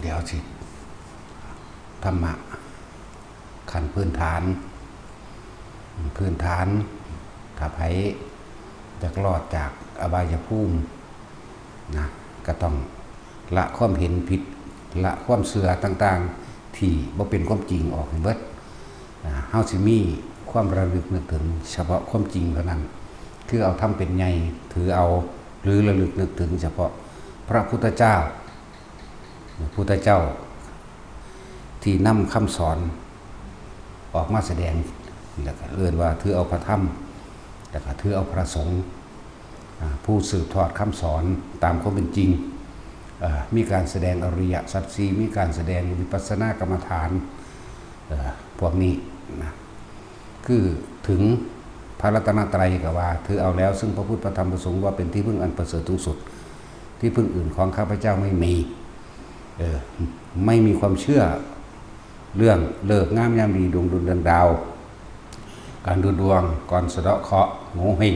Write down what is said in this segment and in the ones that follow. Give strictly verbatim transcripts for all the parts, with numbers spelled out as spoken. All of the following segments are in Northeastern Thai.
เดี๋ยวสิ ธรรมะ ขั้นพื้นฐาน พื้นฐาน ถ้าไผอยากรอดจากอบายภูมินะ ก็ต้องละความเห็นผิด ละความเชื่อต่างๆ ที่บ่เป็นความจริงออกให้เบิด อ่า เฮาสิมีความระลึกนึกถึงเฉพาะความจริงเท่านั้น คือเอาธรรมเป็นใหญ่ ถือเอา หรือระลึกนึกถึงเฉพาะพระพุทธเจ้า พุทธเจ้าที่นำคำสอนออกมาแสดง แล้วก็เอิ้นว่าถือเอาพระธรรม แล้วก็ถือเอาพระสงฆ์ อ่า ผู้สืบทอดคำสอนตามความเป็นจริง เอ่อ มีการแสดงอริยสัจสี่ มีการแสดงวิปัสสนากรรมฐาน เอ่อ พวกนี้นะ คือถึงพระรัตนตรัยก็ว่า ถือเอาแล้วซึ่งพระพุทธพระธรรมพระสงฆ์ว่าเป็นที่พึ่งอันประเสริฐสูงสุด ที่พึ่งอื่นของข้าพเจ้าไม่มี เออ ไม่มีความเชื่อเรื่องฤกษ์งามยามดี ดวงดุลเดือนดาว การดูดวง การสะเดาะเคราะห์ โงเฮง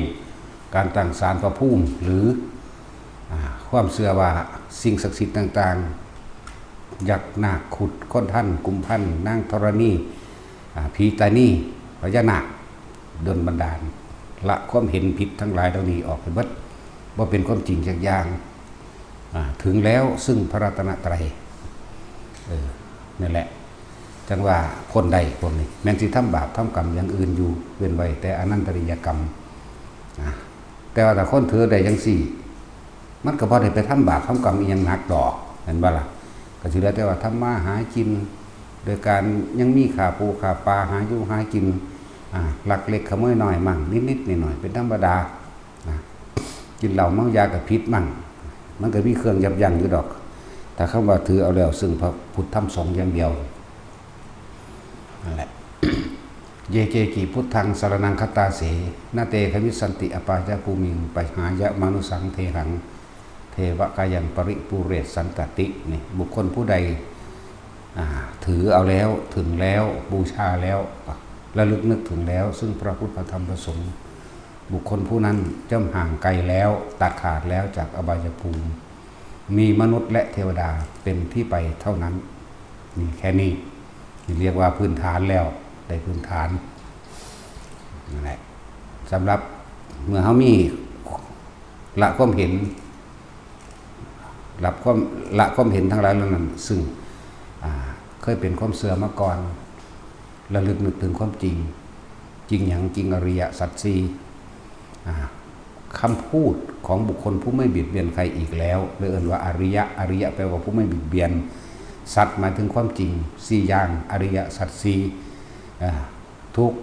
การตั้งศาลพระภูมิ หรือ อ่า ความเชื่อว่าสิ่งศักดิ์สิทธิ์ต่างๆ ยักษ์นาคครุฑ คนทัน กุมพัน นางธรณี อ่า ผีตานี พญานาค ดลบันดาล ละความเห็นผิดทั้งหลายเหล่านี้ออกให้เบิด บ่เป็นความจริงจักอย่าง อ่า ถึงแล้วซึ่งพระรัตนตรัย เออ นั่นแหละ จั่งว่าพ้นได้พวกนี้ แม่นสิทำบาปทำกรรมอย่างอื่นอยู่ เว้นไว้แต่อนันตริยกรรม อ่า แต่ว่าถ้าคนถือได้จั่งซี้ มันก็บ่ได้ไปทำบาปทำกรรมอีหยังหนักดอก แม่นบ่ล่ะ ก็สิเหลือแต่ว่าทำมาหากิน โดยการยังมีฆ่าปูฆ่าปลา หาอยู่หากิน อ่า ลักเล็กขโมยน้อยมั่ง นิดๆหน่อยๆ เป็นธรรมดา นะ กินเหล้าเมายาก็ผิดมั่ง มันก็มีเครื่องยับยั้งอยู่ดอก ถ้าคำว่าถือเอาแล้วซึ่งพระพุทธธรรมสงฆ์อย่างเดียว นั่นแหละ เยเกกิพุทธังสรณังคัตตาเส นะเตขมิสสันติอปายภูมิง ปะหายะมานุสังเทหัง เทวะกายังปริปูเรศสันตติ นี่ บุคคลผู้ใด อ่า ถือเอาแล้ว ถึงแล้ว บูชาแล้ว ระลึกนึกถึงแล้ว ซึ่งพระพุทธพระธรรมพระสงฆ์ บุคคลผู้นั้นย่อมห่างไกลแล้ว ตัดขาดแล้วจากอบายภูมิ มีมนุษย์และเทวดาเป็นที่ไปเท่านั้น นี่แค่นี้ นี่เรียกว่าพื้นฐานแล้ว ได้พื้นฐาน นั่นแหละ สำหรับเมื่อเฮามี ละความเห็น ละความ ละความเห็นทั้งหลายเหล่านั้น ซึ่ง อ่า เคยเป็นความเชื่อมาก่อน ระลึกนึกถึงความจริง จริงหยัง จริงอริยสัจสี่ อ่า คำพูดของบุคคลผู้ไม่เบียดเบียนใครอีกแล้ว เลยเอิ้นว่าอริยะ อริยะแปลว่าผู้ไม่เบียดเบียน สัจหมายถึงความจริง สี่อย่าง อริยสัจสี่ อ่า ทุกข์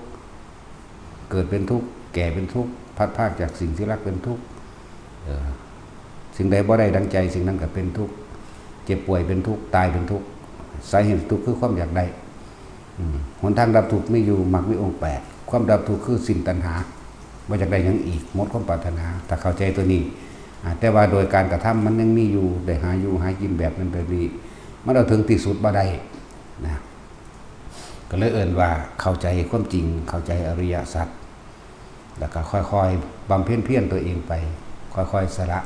เกิดเป็นทุกข์ แก่เป็นทุกข์ พลัดพรากจากสิ่งที่รักเป็นทุกข์ เอ่อ สิ่งใดบ่ได้ดังใจ สิ่งนั้นก็เป็นทุกข์ เจ็บป่วยเป็นทุกข์ ตายเป็นทุกข์ สาเหตุทุกข์คือความอยากได้ อืม หนทางดับทุกข์มีอยู่ มรรคมีองค์แปด ความดับทุกข์คือสิ้นตัณหา บ่อยากได้หยังอีก หมดความปรารถนา ถ้าเข้าใจตัวนี้ อ่า แต่ว่าโดยการกระทำมันยังมีอยู่ ได้หาอยู่หากินแบบนั้นแบบนี้ มันเอาถึงที่สุดบ่ได้ นะ ก็เลยเอิ้นว่าเข้าใจความจริง เข้าใจอริยสัจ แล้วก็ค่อยๆบำเพ็ญเพียรตัวเองไป ค่อยๆสละ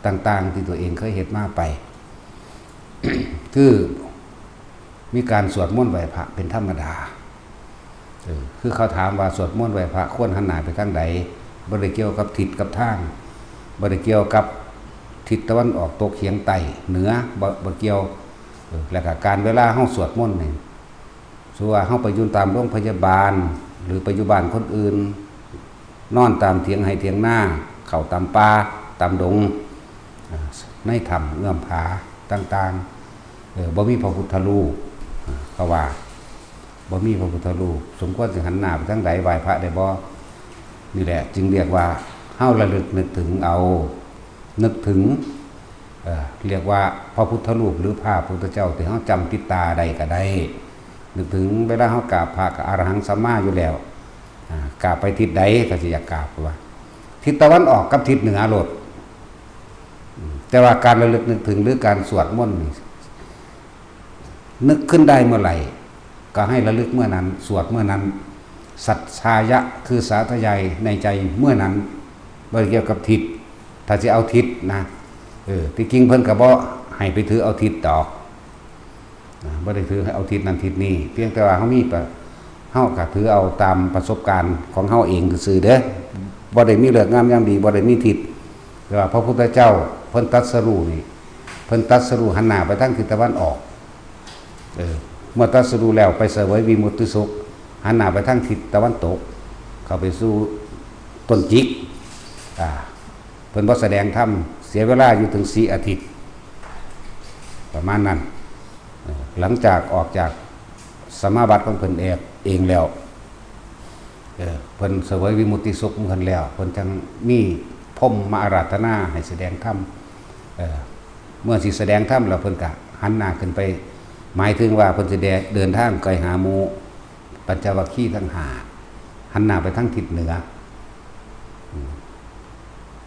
ต่างๆที่ตัวเองเคยเฮ็ดมาไป คือมีการสวดมนต์ไหว้พระเป็นธรรมดา เออ คือเขาถามว่าสวดมนต์ไหว้พระควรหันหน้าไปทางใด บ่ได้เกี่ยวกับทิศกับทาง บ่ได้เกี่ยวกับทิศตะวันออกตกเฉียงใต้เหนือ บ่ บ่เกี่ยว เออ แล้วก็การเวลาเฮาสวดมนต์นี่ สมมุติว่าเฮาไปอยู่ตามโรงพยาบาล หรือไปอยู่บ้านคนอื่น นอนตามเถียงไร่เถียงนา เข้าตามป่า ตามดง อ่า ในถ้ำเอื้อมผาต่างๆ เออ บ่มีพระพุทธรูป อ่า เขาว่า บ่มีพระพุทธรูป สมควรสิหันหน้าไปทางใด ไหว้พระได้บ่ นี่แหละ จึงเรียกว่าเฮาระลึกนึกถึงเอา นึกถึง เอ่อ เรียกว่าพระพุทธรูปหรือพระพุทธเจ้าที่เฮาจำติดตาได้ก็ได้ นึกถึงเวลาเฮากราบพระก็อะระหังสัมมาอยู่แล้ว อ่า กราบไปทิศใดก็สิอยากกราบว่า ทิศตะวันออกกับทิศเหนือโลด อืม แต่ว่าการระลึกนึกถึงหรือการสวดมนต์นี่ นึกขึ้นได้เมื่อไหร่ ก็ให้ระลึกเมื่อนั้น สวดเมื่อนั้น สัจจายะ คือสาธยายในใจเมื่อนั้น บ่เกี่ยวกับทิศ ถ้าสิเอาทิศนะ เออ ที่จริงเพิ่นก็บ่ให้ไปถือเอาทิศดอก นะ บ่ได้ถือเอาทิศนั้นทิศนี้ เพียงแต่ว่าเฮามีประ เฮาก็ถือเอาตามประสบการณ์ของเฮาเองซื่อๆเด้อ บ่ได้มีฤกษ์งามยามดี บ่ได้มีทิศ แต่ว่าพระพุทธเจ้าเพิ่นตรัสรู้นี่ เพิ่นตรัสรู้หันหน้าไปทางทิศตะวันออก เออ เมื่อตรัสรู้แล้วไปเสวยวิมุตติสุข หันหน้าไปทางทิศตะวันตก เข้าไปสู่ต้นจิก อ่า เพิ่นบ่แสดงธรรม เสียเวลาอยู่ถึงสี่อาทิตย์ ประมาณนั้น เออ หลังจากออกจากสมาบัติของเพิ่นเอง เองแล้ว เออ เพิ่นเสวยวิมุตติสุขของเพิ่นแล้ว เพิ่นจั่งมีพรหมมาอาราธนาให้แสดงธรรม เออ เมื่อสิแสดงธรรมแล้วเพิ่นก็หันหน้าขึ้นไป หมายถึงว่าเพิ่นสิเดินทางไปหาหมู่ปัญจวัคคีย์ทั้งห้า หันหน้าไปทางทิศเหนือ อืม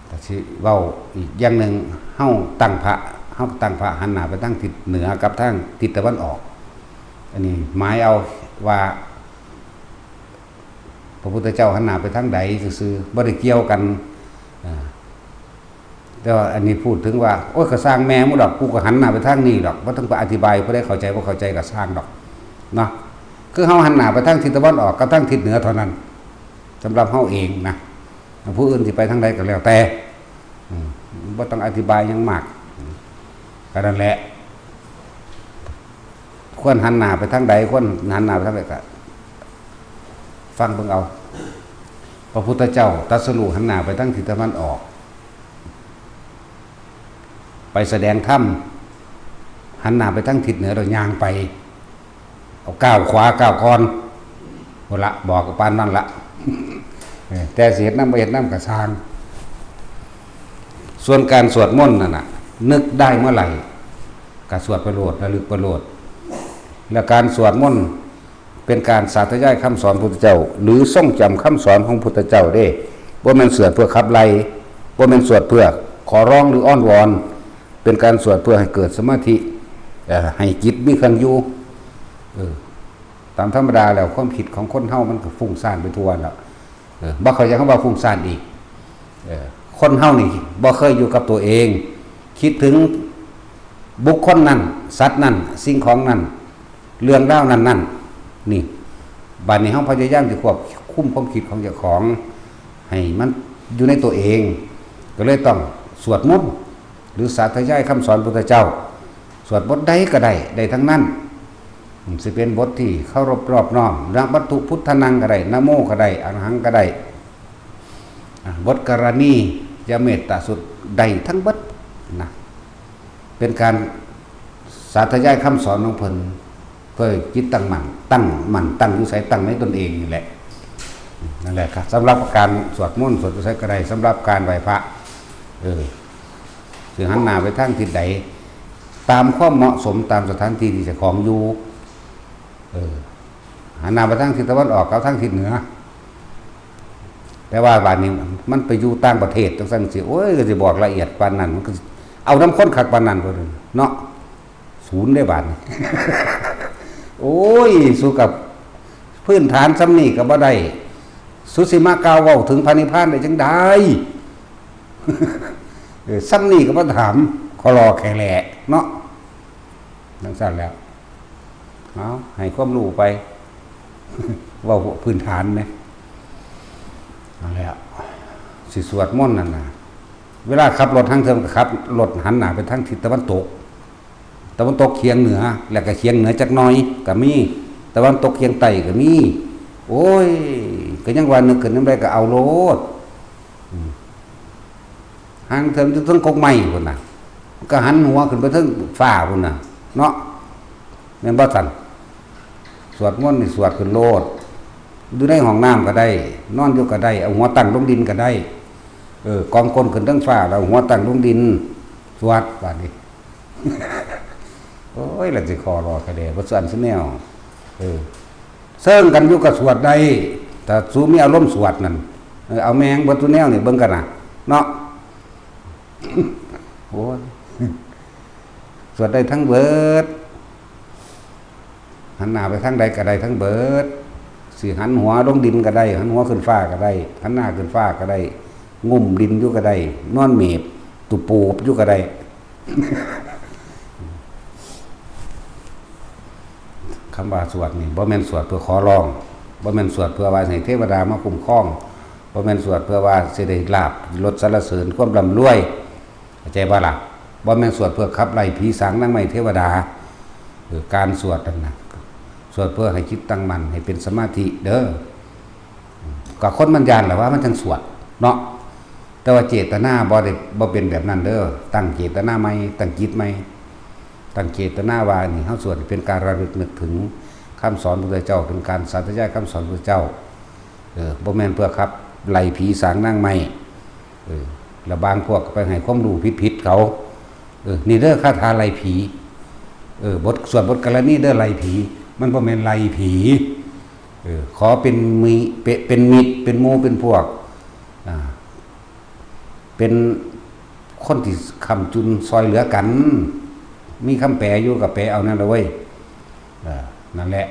ก็สิเว้าอีกอย่างหนึ่ง เฮาตั้งพระ เฮาตั้งพระหันหน้าไปทางทิศเหนือกับทางทิศตะวันออก อันนี้หมายเอาว่า พระพุทธเจ้าหันหน้าไปทางใดซื่อๆ บ่ได้เกี่ยวกัน อ่า แต่ว่าอันนี้พูดถึงว่า โอ้ย ก็ซ่างแม่มึงดอก กูก็หันหน้าไปทางนี้ดอก บ่ต้องไปอธิบาย ผู้ใดเข้าใจบ่เข้าใจก็ซ่างดอก เนาะ คือเฮาหันหน้าไปทางทิศตะวันออกกับทางทิศเหนือเท่านั้น สำหรับเฮาเองนะ ผู้อื่นสิไปทางใดก็แล้วแต่ อืม บ่ต้องอธิบายหยังมาก ก็นั่นแหละ ควรหันหน้าไปทางใด ควรหันหน้าไปทางใดก็ฟังเบิ่งเอา พระพุทธเจ้าตรัสรู้หันหน้าไปทางทิศตะวันออก ไปแสดงธรรม หันหน้าไปทางทิศเหนือ แล้วย่างไป เอาก้าวขวาก้าวก่อน พุ้นละ บอกกับปานนั่นละ เออ แต่สิเฮ็ดนำบ่เฮ็ดนำก็ซ่าง ส่วนการสวดมนต์นั่นน่ะ นึกได้เมื่อไหร่ ก็สวดไปโลด ระลึกไปโลด และการสวดมนต์เป็นการสาธยายคำสอนพุทธเจ้า หรือทรงจำคำสอนของพุทธเจ้าเด้ บ่แม่นสวดเพื่อขับไล่ บ่แม่นสวดเพื่อขอร้องหรืออ้อนวอน เป็นการสวดเพื่อให้เกิดสมาธิ เอ่อ ให้จิตมีเครื่องอยู่ เออ ตามธรรมดาแล้วความคิดของคนเฮามันก็ฟุ้งซ่านไปทั่วแล้ว เออ บ่เข้าใจคำว่าฟุ้งซ่านอีก เออ คนเฮานี่บ่เคยอยู่กับตัวเอง คิดถึงบุคคลนั้น สัตว์นั้น สิ่งของนั้น เรื่องราวนั้นๆ นี่ บัดนี้เฮาพยายามสิควบคุมความคิดของเจ้าของ ให้มันอยู่ในตัวเอง ก็เลยต้องสวดมนต์ หรือสาธยายคำสอนพุทธเจ้า สวดบทใดก็ได้ ได้ทั้งนั้น อืม สิเป็นบทที่เคารพนอบน้อม นะมัตถุพุทธานังก็ได้ นะโมก็ได้ อะระหังก็ได้ อ่ะ บทกรณียเมตตาสูตร ได้ทั้งเบิดนะ เป็นการสาธยายคำสอนของเพิ่น เพื่อจิตตั้งมั่น ตั้งมั่น ตั้งอยู่ไส ตั้งในตนเองนี่แหละ นั่นแหละครับ สำหรับการสวดมนต์ สวดอยู่ไสก็ได้ สำหรับการไหว้พระ เออ สิหันหน้าไปทางทิศใด ตามความเหมาะสม ตามสถานที่ที่เจ้าของอยู่ เออ หันหน้าไปทางทิศตะวันออกกับทางทิศเหนือ แต่ว่าบัดนี้มันไปอยู่ต่างประเทศจังซั่นสิ โอ้ย ก็สิบอกละเอียดปานนั้น มันก็สิเอานำคนคักปานนั้นบ่เนาะ ศูนย์เด้บาดนี้ โอ้ย สู้กับพื้นฐานส่ำนี้ก็บ่ได้ สุสิมากล่าวเว้าถึงพระนิพพานได้จังใด เออ ส่ำนี้ก็บ่ถาม ขอรอแค่แหละเนาะ จังซั่นแล้ว เอา ให้ความรู้ไป เว้าพื้นฐานนะ เอาแล้ว สิสวดมนต์นั่นน่ะ เวลาขับรถทางเทิงก็ขับรถหันหน้าไปทางทิศตะวันตก ตะวันตกเฉียงเหนือ แล้วก็เฉียงเหนือจักหน่อยก็มี ตะวันตกเฉียงใต้ก็มี โอ้ย ก็ยังว่านึกขึ้นนำใดก็เอาโลด อืม หางเทิงอยู่เทิงกกไม้พุ้นน่ะ ก็หันหัวขึ้นไปเทิงฟ้าพุ้นน่ะ เนาะ แม่นบ่ซั่น สวดมนต์นี่สวดขึ้นโลด อยู่ในห้องน้ำก็ได้ นอนอยู่ก็ได้ เอาหัวตั้งลงดินก็ได้ เออ กองก้นขึ้นเทิงฟ้า แล้วหัวตั้งลงดิน สวดบาดนี้ โอ้ย แล้วสิขอรอกระแดะ บ่ส่วนซุแนว เออ เซิงกันอยู่ก็สวดได้ ถ้าสูมีอารมณ์สวดนั่น เออ เอาแม่งเบิดซุแนวนี่เบิ่งกันน่ะ เนาะ โอ้ย สวดได้ทั้งเบิด หันหน้าไปทางใดก็ได้ทั้งเบิด สิหันหัวลงดินก็ได้ หันหัวขึ้นฟ้าก็ได้ หันหน้าขึ้นฟ้าก็ได้ งุ้มดินอยู่ก็ได้ นอนเมบตุปูบอยู่ก็ได้ เ คำว่าสวดนี่บ่แม่นสวดเพื่อขอร้อง บ่แม่นสวดเพื่อว่าให้เทวดามาคุ้มครอง บ่แม่นสวดเพื่อว่าสิได้ลาภยศสรรเสริญความร่ำรวย เข้าใจบ่ล่ะ บ่แม่นสวดเพื่อขับไล่ผีสางนางไม้เทวดา เออ การสวดนั่นนะ สวดเพื่อให้จิตตั้งมั่น ให้เป็นสมาธิเด้อ ก็คนมันย้านแหละว่ามันจั่งสวดเนาะ แต่ว่าเจตนาบ่ได้ บ่เป็นแบบนั้นเด้อ ตั้งเจตนาใหม่ ตั้งจิตใหม่ ตั้งเจตนาว่านี่เฮาสวดเป็นการระลึกนึกถึงคำสอนพระพุทธเจ้า เป็นการสาธยายคำสอนพระพุทธเจ้า เออ บ่แม่นเพื่อขับไล่ผีสางนางไม้ เออ แล้วบางพวกก็ไปให้ความรู้ผิดๆเขา เออ นี่เด้อคาถาไล่ผี เออ บทสวดบทกรณีเด้อไล่ผี มันบ่แม่นไล่ผี เออ ขอเป็นมิ เป็น เป็นมิตร เป็นหมู่ เป็นพวก อ่า เป็นคนที่ค้ำจุนซอยเหลือกัน มีคำแปลอยู่ก็แปลเอานั่นละเว้ย เออ นั่นแหละ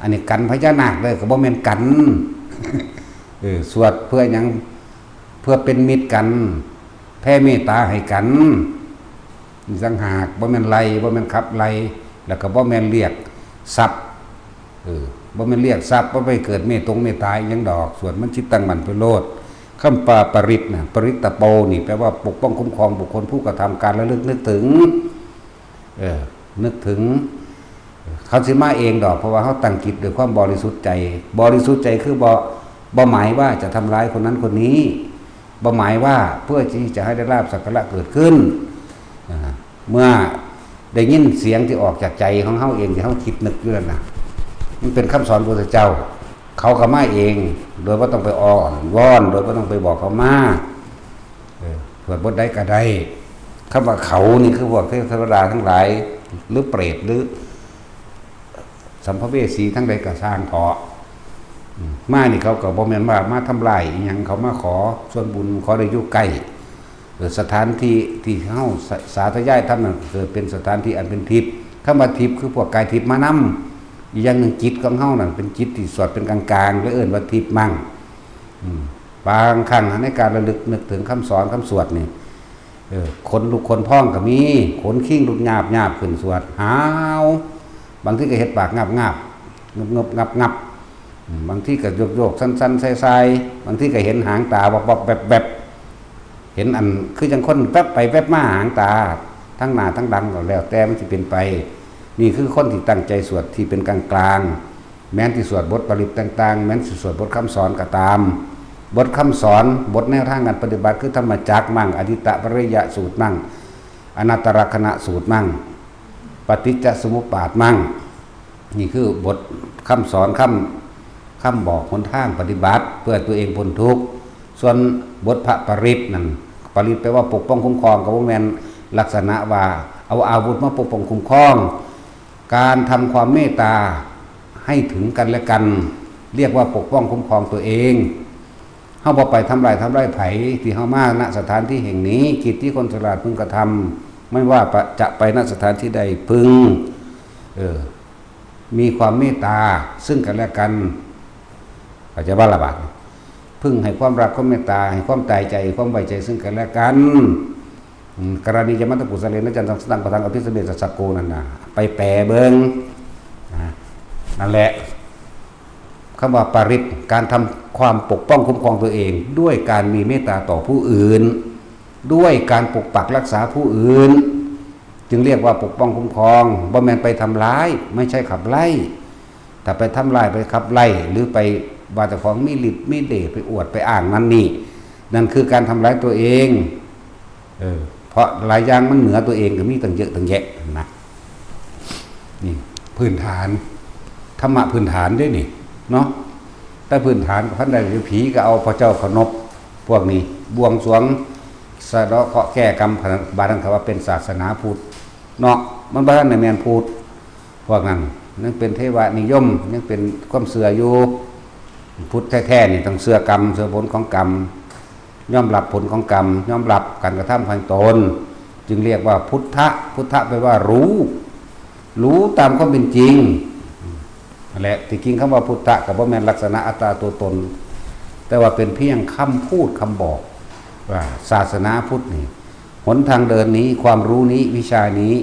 อันนี้กันพญานาคเลยก็บ่แม่นกัน เออ สวดเพื่อหยัง เพื่อเป็นมิตรกัน แผ่เมตตาให้กัน นี่ต่างหาก บ่แม่นไล่ บ่แม่นขับไล่ แล้วก็บ่แม่นเรียกทรัพย์ เออ บ่แม่นเรียกทรัพย์ บ่ไปเกิดเมตตงเมตตาอิหยังดอก สวดมันจิตตั้งมั่นไปโลด คำว่าปริตรนะ ปริตตะโป นี่แปลว่าปกป้องคุ้มครองบุคคลผู้กระทำการระลึกนึกถึง เออ นึกถึง เขาสิมาเองดอก เพราะว่าเขาตั้งจิตด้วยความบริสุทธิ์ใจ บริสุทธิ์ใจคือบ่ บ่หมายว่าจะทำร้ายคนนั้นคนนี้ บ่หมายว่าเพื่อที่จะให้ได้ลาภสักการะเกิดขึ้น อ่า เมื่อได้ยินเสียงที่ออกจากใจของเขาเองที่เขาคิดนึกอยู่นั่นนะ มันเป็นคำสอนพระพุทธเจ้า เขาก็มาเอง โดยบ่ต้องไปอ้อนวอน โดยบ่ต้องไปบอกเขามา เออ สวดบทใดก็ได้ คำว่าเขานี่คือพวกเทวดาทั้งหลาย หรือเปรต หรือสัมภเวสีทั้งใดก็ซ่างเถาะ อืม มานี่เขาก็บ่แม่นว่ามาทำลายอิหยัง เขามาขอส่วนบุญ ขอได้อยู่ใกล้ เออ สถานที่ที่เฮาสา สาธยายธรรมนั่นเกิดเป็นสถานที่อันเป็นทิพย์ คำว่าทิพย์คือพวกกายทิพย์มานำ อีกอย่างหนึ่งจิตของเฮานั่นเป็นจิตที่สวดเป็นกลางๆ และเอิ้นว่าทิพย์มั่ง อืม บางครั้งในการระลึกนึกถึงคำสอนคำสวดนี่ เออ ขนลุกขนพองก็มี ขนคิงลุกหยาบๆ ขึ้นสวด หาว บางทีก็เฮ็ดปากงับๆ งึบๆ งับๆ อืม บางทีก็โยกๆ สั่นๆ ส่ายๆ บางทีก็เห็นหางตาวับๆ แวบๆ เห็นอันคือจั่งคนแวบไปแวบมาหางตา ทั้งหน้าทั้งหลังก็แล้วแต่มันสิเป็นไป นี่คือคนที่ตั้งใจสวดที่เป็นกลางๆ แม้นสิสวดบทปริตรต่างๆ แม้นสิสวดบทคำสอนก็ตาม บทคำสอน บทแนวทางการปฏิบัติคือธรรมจักรมั่ง อทิตตปริยสูตรมั่ง อนัตตลักษณสูตรมั่ง ปฏิจจสมุปบาทมั่ง นี่คือบทคำสอน คำ คำบอกหนทางปฏิบัติเพื่อตัวเองพ้นทุกข์ ส่วนบทพระปริตรนั่น ปริตรแปลว่าปกป้องคุ้มครอง ก็บ่แม่นลักษณะว่าเอาอาวุธมาปกป้องคุ้มครอง การทำความเมตตาให้ถึงกันและกัน เรียกว่าปกป้องคุ้มครองตัวเอง เฮาบ่ไปทำลาย ทำลายไผ ที่เฮามา ณ สถานที่แห่งนี้ กิจที่คนฉลาดพึงกระทำ ไม่ว่าจะไป ณ สถานที่ใด พึง เออ มีความเมตตาซึ่งกันและกัน เข้าใจบ่ล่ะบาดนี้ พึงให้ความรัก ความเมตตา ให้ความตายใจ ความไว้ใจซึ่งกันและกัน อืม กรณียมัตตกุสเลนะจันทังสตังปะทังอภิสเมสสะสักโก นั่นน่ะ ไปแปลเบิ่ง นะ นั่นแหละ คำว่าปริตร การทำความปกป้องคุ้มครองตัวเอง ด้วยการมีเมตตาต่อผู้อื่น ด้วยการปกปักรักษาผู้อื่น จึงเรียกว่าปกป้องคุ้มครอง บ่แม่นไปทำร้าย ไม่ใช่ขับไล่ ถ้าไปทำร้าย ไปขับไล่ หรือไปว่าเจ้าของมีฤทธิ์มีเดช ไปอวดไปอ้างนั่นนี่ นั่นคือการทำร้ายตัวเอง เออ เพราะหลายอย่างมันเหนือตัวเองก็มีตั้งเยอะตั้งแยะนะ นี่พื้นฐาน ธรรมะพื้นฐานเด้นี่ เนาะ แต่พื้นฐานก็พันใด ผีก็เอาพระเจ้าขนบ พวกนี้บวงสรวง สะเดาะเคราะห์แก้กรรม บาดนั้นเขาว่าเป็นศาสนาพุทธ เนาะ มันบ่ทันได้แม่นพุทธ พวกนั้นยังเป็นเทวนิยม ยังเป็นความเชื่ออยู่ พุทธแท้ๆ นี่ต้องเชื่อกรรม เชื่อผลของกรรม ยอมรับผลของกรรม ยอมรับการกระทำของตน จึงเรียกว่าพุทธะ พุทธะแปลว่ารู้ รู้ตามความเป็นจริง นั่นแหละ ที่จริงคำว่าพุทธะก็บ่แม่นลักษณะอัตตาตัวตน แต่ว่าเป็นเพียงคำพูดคำบอก ว่าศาสนาพุทธนี่ หนทางเดินนี้ ความรู้นี้ วิชานี้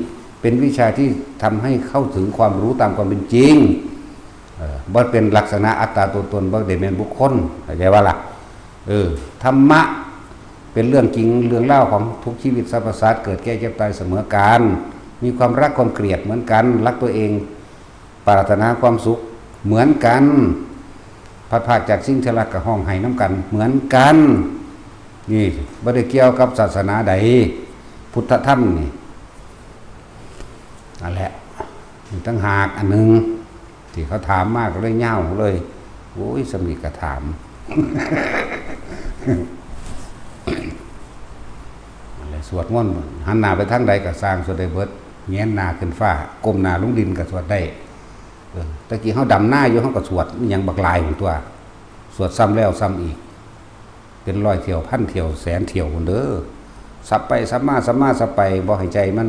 เป็นวิชาที่ทำให้เข้าถึงความรู้ตามความเป็นจริง เออบ่เป็นลักษณะอัตตาตัวตน บ่ได้แม่นบุคคล เข้าใจว่าล่ะ เออ ธรรมะ เป็นเรื่องจริง เรื่องเล่าวของทุกชีวิตสรรพสัตว์ เกิดแก่เจ็บตายเสมอกัน มีความรักความเกลียดเหมือนกัน รักตัวเอง ปรารถนาความสุขเหมือนกัน พัดพรากจากสิ่งที่รักก็ฮ้องไห้นำกันเหมือนกัน นี่บ่ได้เกี่ยวกับศาสนาใด พุทธธรรมนี่ นั่นแหละ มีตั้งหากอันหนึ่ง ที่เขาถามมากเลยยาวเลย โอ้ย สำนีกระถาม อะไร สวดมนต์ หันหน้าไปทางใดก็สร้าง สวดได้เบิด แหงนหน้าขึ้นฟ้า ก้มหน้าลงดินก็สวดได้ เออ ตะกี้เฮาดำนาอยู่ เฮาก็สวดอหยังบักหลายของตัว สวดซ้ำแล้วซ้ำอีก เป็นร้อยเที่ยว พันเที่ยว แสนเที่ยวพุ้นเด้อ สับไปสับมา สับมาสับไป บ่ให้ใจมัน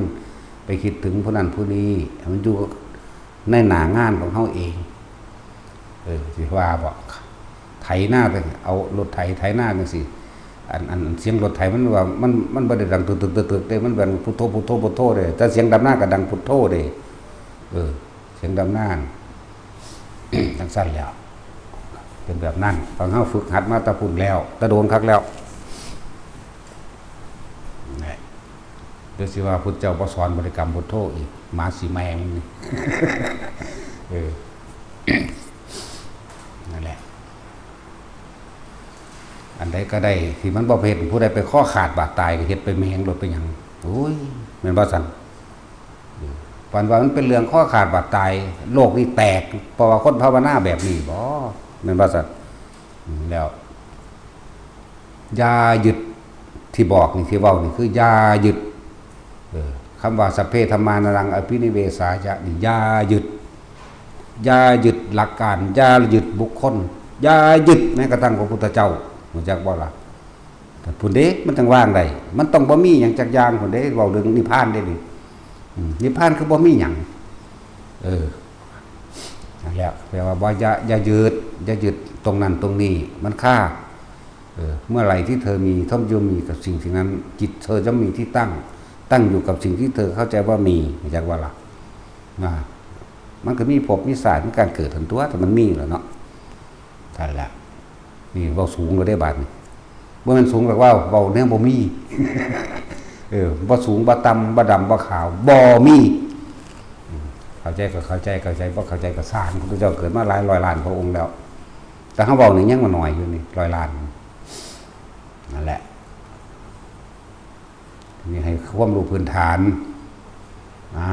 ไปคิดถึงผู้นั้นผู้นี้ ให้มันอยู่ในหน้างานของเฮาเอง เออ สิว่าบ่ ไถนาไป เอารถไถไถนาจังซี่ อัน อัน อันเสียงรถไถมันว่า มัน มันบ่ได้ดังตึกๆๆๆเด้ มันดังพุทโธ พุทโธ พุทโธเด้ แต่เสียงดำนาก็ดังพุทโธเด้ เออ เสียงดำนา จังซั่นแหล้ว เป็นแบบนั้น ฟังเฮาฝึกหัดมาแต่พุ้นแล้ว แต่โดนคักแล้ว นี่ เดี๋ยวสิว่าพุทธเจ้าบ่สอนบริกรรมพุทโธอีก หมาสิแมงนี่ เออ นั่นแหละ อันใดก็ได้ที่มันบ่เฮ็ด ผู้ใดไปคอขาดบาดตายก็เฮ็ดไปแม่งโลด เป็นหยัง โอ้ย แม่นบ่ซั่น เออ ปานว่ามันเป็นเรื่องคอขาดบาดตาย โลกนี้แตก เพราะว่าคนภาวนาแบบนี้บ่ แม่นบ่ซั่น อืม แล้ว อย่ายึด ที่บอกนี่ ที่เว้านี่ คืออย่ายึด เออ คำว่า สัพเพ ธัมมา นารัง อภินิเวสายะ นี่ อย่ายึด อย่ายึดหลักการ อย่ายึดบุคคล อย่ายึดแม้กระทั่งพระพุทธเจ้า รู้จักบ่ล่ะ แต่พุ้นเด้ มันจังวางได้ มันต้องบ่มีหยังจักอย่างพุ้นเด้ เว้าเรื่องนิพพานเด้นี่ อืม นิพพานคือบ่มีหยัง เออ นั่นแหละ แปลว่าบ่ อย่า อย่ายึด อย่ายึดตรงนั้นตรงนี้ มันคา เออ เมื่อไหร่ที่เธอมี เธอย่อมมีกับสิ่งสิ่งนั้น จิตเธอย่อมมีที่ตั้ง ตั้งอยู่กับสิ่งที่เธอเข้าใจว่ามี รู้จักบ่ล่ะ นะ มันก็มีภพมีชาติ มีการเกิดหั้นตั๊ว แต่มันมีแล้วเนาะ นั่นแหละ นี่เว้าสูงแล้วเด้บาดนี้ บ่แม่นสูงดอกเว้า เว้าแนวบ่มี เออ บ่สูง บ่ต่ำ บ่ดำ บ่ขาว บ่มี อืม เข้าใจก็เข้าใจ เข้าใจบ่เข้าใจก็ซ่าง พุทธเจ้าเกิดมาหลายร้อยล้านพระองค์แล้ว แต่เฮาเว้านี่ยังมาน้อยอยู่นี่ ร้อยล้าน นั่นแหละ นี่ให้ความรู้พื้นฐาน นะ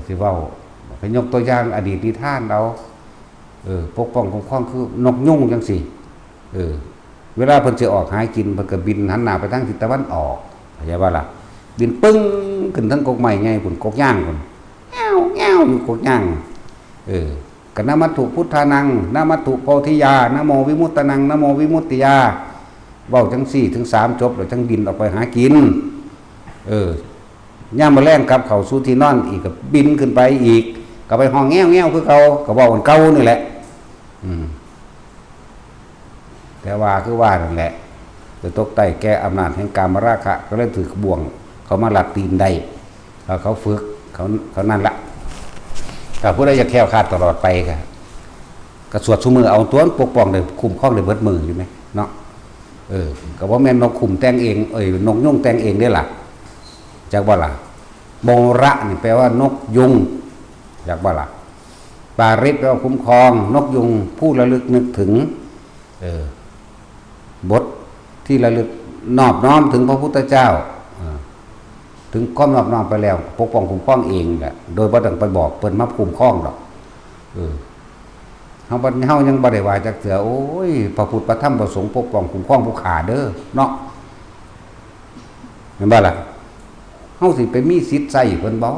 สิเว้า ก็ยกตัวอย่างอดีตนิทานเอา เออ ปกป้องคุ้มครองคือนกยูงจังซี่ เออ เวลาเพิ่นสิออกหากิน เพิ่นก็บินหันหน้าไปทางทิศตะวันออก เข้าใจบ่ล่ะ บินปึ้งขึ้นเทิงกกไม้ใหญ่พุ้น กกยางพุ้น แง้วแง้วอยู่กกยาง เออ ก็ นะมัสสุพุทธานัง นะมัสสุโพธิยา นะโมวิมุตตานัง นะโมวิมุตติยา เว้าจังซี่ถึงสามจบ แล้วจังบินออกไปหากิน เออ ยามมื้อแลงกลับเข้าสู่ที่นอนอีก ก็บินขึ้นไปอีก ก็ไปฮ้องแง้วๆคือเก่า ก็เว้าอันเก่านี่แหละ อืม แต่ว่าคือว่านั่นแหละ จะตกใต้แก่อำนาจแห่งกามราคะ ก็เลยถือบ่วง เขามาลัดตีนได้ เขา เขาฝึก เขา เขานั่นละ ถ้าผู้ใดอยากแคล้วคลาดตลอดไปก็ ก็สวดซุมื้อเอาตั๊ว ปกป้องได้ คุ้มครองได้เบิดมื้ออยู่แหมเนาะ เออ ก็บ่แม่นนกคุ้มแต่งเอง เอ้ย นกยูงแต่งเองเด้ล่ะ จักบ่ล่ะ โมระนี่แปลว่านกยูง จักบ่ล่ะ ปาริตแปลว่าคุ้มครอง นกยูงผู้ระลึกนึกถึง เออ บทที่ระลึกนอบน้อมถึงพระพุทธเจ้า เออ ถึงความนอบน้อมไปแล้ว ปกป้องคุ้มครองเองแหละ โดยบ่ต้องไปบอกเพิ่นมาคุ้มครองดอก เออ เฮาบ่ เฮายังบ่ได้ว่าจักเทื่อ โอ้ย พระพุทธพระธรรมพระสงฆ์ปกป้องคุ้มครองผู้ข้าเด้อ เนาะ แม่นบ่ล่ะ เฮาสิไปมีสิทธิ์ใส่เพิ่นบ่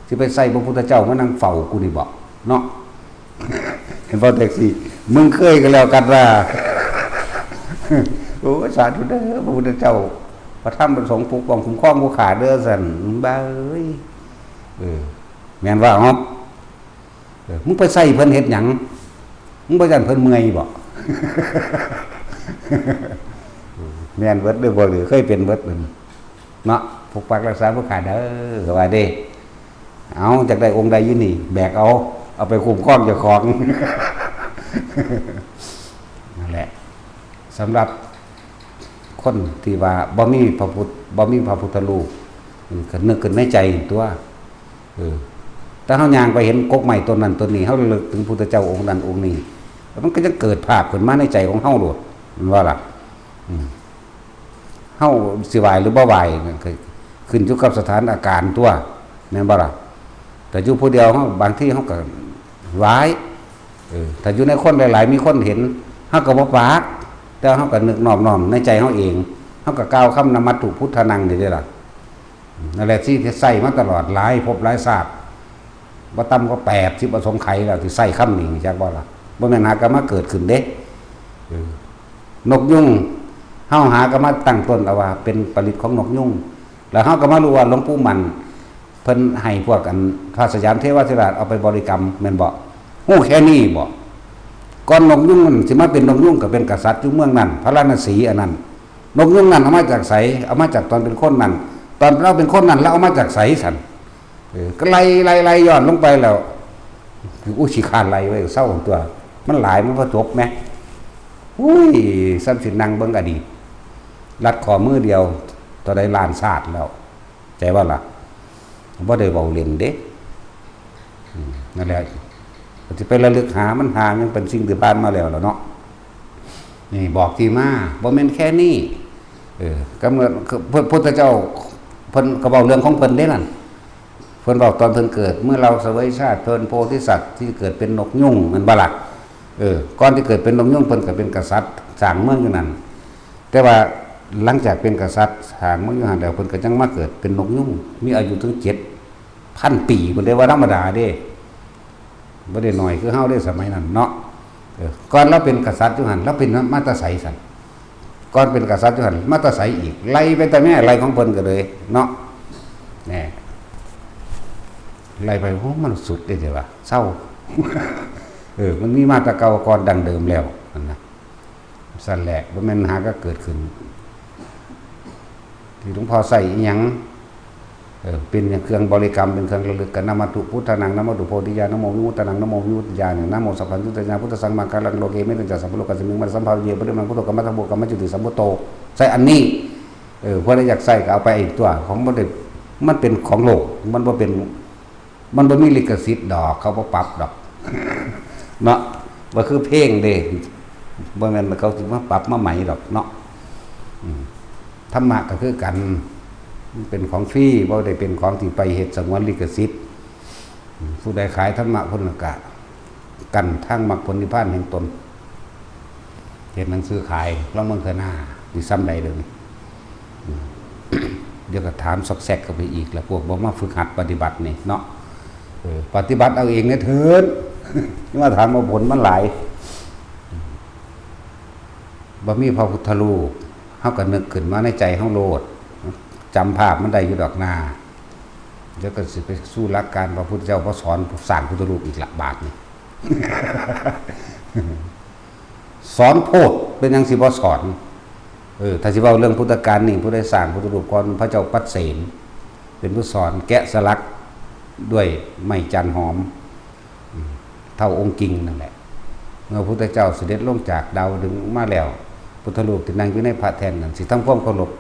สิไปใส่พระพุทธเจ้ามานั่งเฝ้ากูนี่บ่ เนาะ เห็นบ่ แท็กซี่ มึงเคยก็แล้วกันว่า โอ้ย สาธุเด้อ พระพุทธเจ้า พระธรรมพระสงฆ์ปกป้องคุ้มครองผู้ข้าเด้อ ซั่น บ้าเอ้ย เออ แม่นว่า เออ มึงไปใส่เพิ่นเฮ็ดหยัง มึงบ่ย้านเพิ่นเมื่อยบ่ แม่นเบิดเด้อ บ่หรือเคยเป็นเบิดเพิ่น เนาะ ปกปักรักษาผู้ข้าเด้อ ว่าเด้ เอา อยากได้องค์ใดอยู่นี่ แบกเอา เอาไปคุ้มครองเจ้าของ นั่นแหละ สำหรับคนที่ว่าบ่มีพระพุทธ บ่มีพระพุทธรูป อืม ก็นึกขึ้นในใจตัว เออ ถ้าเฮาย่างไปเห็นกกไม้ต้นนั้นต้นนี้ เฮาระลึกถึงพุทธเจ้าองค์นั้นองค์นี้ แล้วมันก็จะเกิดภาพขึ้นมาในใจของเฮาโลด แม่นบ่ล่ะ อืม เฮาสิไหว้หรือบ่ไหว้นั่นก็ขึ้นอยู่กับสถานการณ์ตัว แม่นบ่ล่ะ แต่อยู่ผู้เดียวเฮา บางทีเฮาก็ไหว้ เออ ถ้าอยู่ในคนหลายๆ มีคนเห็น เฮาก็บ่ปาก แต่เฮาก็นึกนอบน้อมในใจเฮาเอง เฮาก็กล่าวคำนมัตถุพุทธานังนี่เด้ล่ะ นั่นแหละที่ใช้มาตลอดหลายภพหลายชาติ บ่ต่ำกว่าแปดสิบอสงไขยแล้วที่ใช้คำนี้ จักบ่ล่ะ บ่แม่นหากะมาเกิดขึ้นเด้ เออ นกยูง เฮาหากะมาตั้งต้นเอาว่าเป็นผลิตของนกยูง แล้วเฮาก็มารู้ว่าหลวงปู่มั่น เพิ่นให้พวกอันพระสยามเทวาธิราชเอาไปบริกรรม แม่นบ่ ฮู้แค่นี้บ่ ก่อนนกยูงมันสิมาเป็นนกยูงก็เป็นกษัตริย์อยู่เมืองนั้น พาราณสีอันนั้น นกยูงนั้นเอามาจากไส เอามาจากตอนเป็นคนนั้น ตอนเราเป็นคนนั้นแล้วเอามาจากไสซั่น เออ ก็ไล่ ไล่ ไล่ย้อนลงไปแล้ว คืออุย ขี้คร้านไล่ไว้เซาตัว มันหลายมันบ่จบแหม อุ้ย ส่ำสินั่งเบิ่งอดีต ลัดข้อมือเดียว เท่าใดล้านชาติแล้ว ใจว่าล่ะ บ่ได้เว้าเล่นเด้ อืม นั่นแหละ ก็สิไประลึกหามัน หายังเป็นสิ่งที่ผ่านมาแล้วล่ะเนาะ นี่บอกที่มา บ่แม่นแค่นี้ เออ กำเนิด คือ พุทธเจ้า เพิ่นก็เว้าเรื่องของเพิ่นเด้นั่น เพิ่นเว้าตอนเพิ่นเกิด เมื่อเราเสวยชาติเพลินโพธิสัตว์ที่เกิดเป็นนกยูง แม่นบ่ล่ะ เออ ก่อนที่เกิดเป็นนกยูง เพิ่นก็เป็นกษัตริย์สร้างเมืองอยู่นั่น แต่ว่าหลังจากเป็นกษัตริย์สร้างเมืองอยู่หั่นแล้ว เพิ่นก็จั่งมาเกิดเป็นนกยูง มีอายุถึงเจ็ดพันปี เพิ่นได้ ว่าธรรมดาเด้ บ่ได้น้อยคือเฮาเด้สมัยนั้นเนาะ เออ ก่อนลาวเป็นกษัตริย์อยู่หั่น ลาวเป็นมาแต่ไสซั่น ก่อนเป็นกษัตริย์อยู่หั่น มาแต่ไสอีก ไล่ไปแต่แม่ไล่ของเพิ่นก็เลยเนาะ แหน่ ไล่ไป โอ้ มันสุดเด้เด้ว่า เซา เออ มันมีมาแต่เก่าก่อนดั้งเดิมแล้วนั่นนะ ซั่นแหละ บ่แม่นหาก็เกิดขึ้น ที่หลวงพ่อใช้อิหยัง เออ เป็นเครื่องบริกรรม เป็นเครื่องระลึกกัน นะโมตุพุทธานัง นะโมตุโพธิญาณ นะโมวิมุตตานัง นะโมวิมุตติญาณ นะโมสัพพัญญุตยาณ พุทธัสสังมาการัง โลเก เมตัญจะสัพพะโลกัสมิง มันสัมภาเว ปริมังพุทโธ กรรมะทะโว กรรมะจุติ สัมพุทโธ ใช้อันนี้ เออ เพื่ออยากใช้ก็เอาไปอีกตัว ของมันได้ มันเป็นของโลก มันบ่เป็น มันบ่มีลิขสิทธิ์ดอก เขาบ่ปรับดอก เนาะ บ่คือเพลงเด้ บ่แม่นเขาสิมาปรับมาใหม่ดอกเนาะ อืม ธรรมะก็คือกัน มันเป็นของฟรี บ่ได้เป็นของที่ไปเฮ็ดสงวนลิขสิทธิ์ อืม ผู้ใดขายธรรมะ ผู้นั้นก็กั้นทางมรรคผลนิพพานแห่งตน เฮ็ดหนังสือขาย ลองเบิ่งเทื่อหน้า สิส่ำใดเด้อนี่ อืม เดี๋ยวก็ถามซอกแซกเข้าไปอีก แล้วพวกบ่มาฝึกหัดปฏิบัตินี่เนาะ เออ ปฏิบัติเอาเองเนี่ยเถิด มาถามเอาผลมันหลาย บ่มีพระพุทธรูป เฮาก็นึกขึ้นมาในใจเฮาโลด จำภาพมันได้อยู่ดอกนา เดี๋ยวก็สิไปสู่หลักการ พระพุทธเจ้าบ่สอนสร้างพุทธรูปอีกละบาดนี่ สอนโพด เป็นหยังสิบ่สอน เออ ถ้าสิเว้าเรื่องพุทธกาลนี่ ผู้ใดสร้างพุทธรูปก่อน พระเจ้าปัดเสน เป็นผู้สอนแกะสลักด้วยไม้จันหอม อืม เท่าองค์จริงนั่นแหละ เมื่อพุทธเจ้าเสด็จลงจากดาวดึงมาแล้ว พุทธรูปที่นั่งอยู่ในพระแท่นนั่น สิทำความเคารพ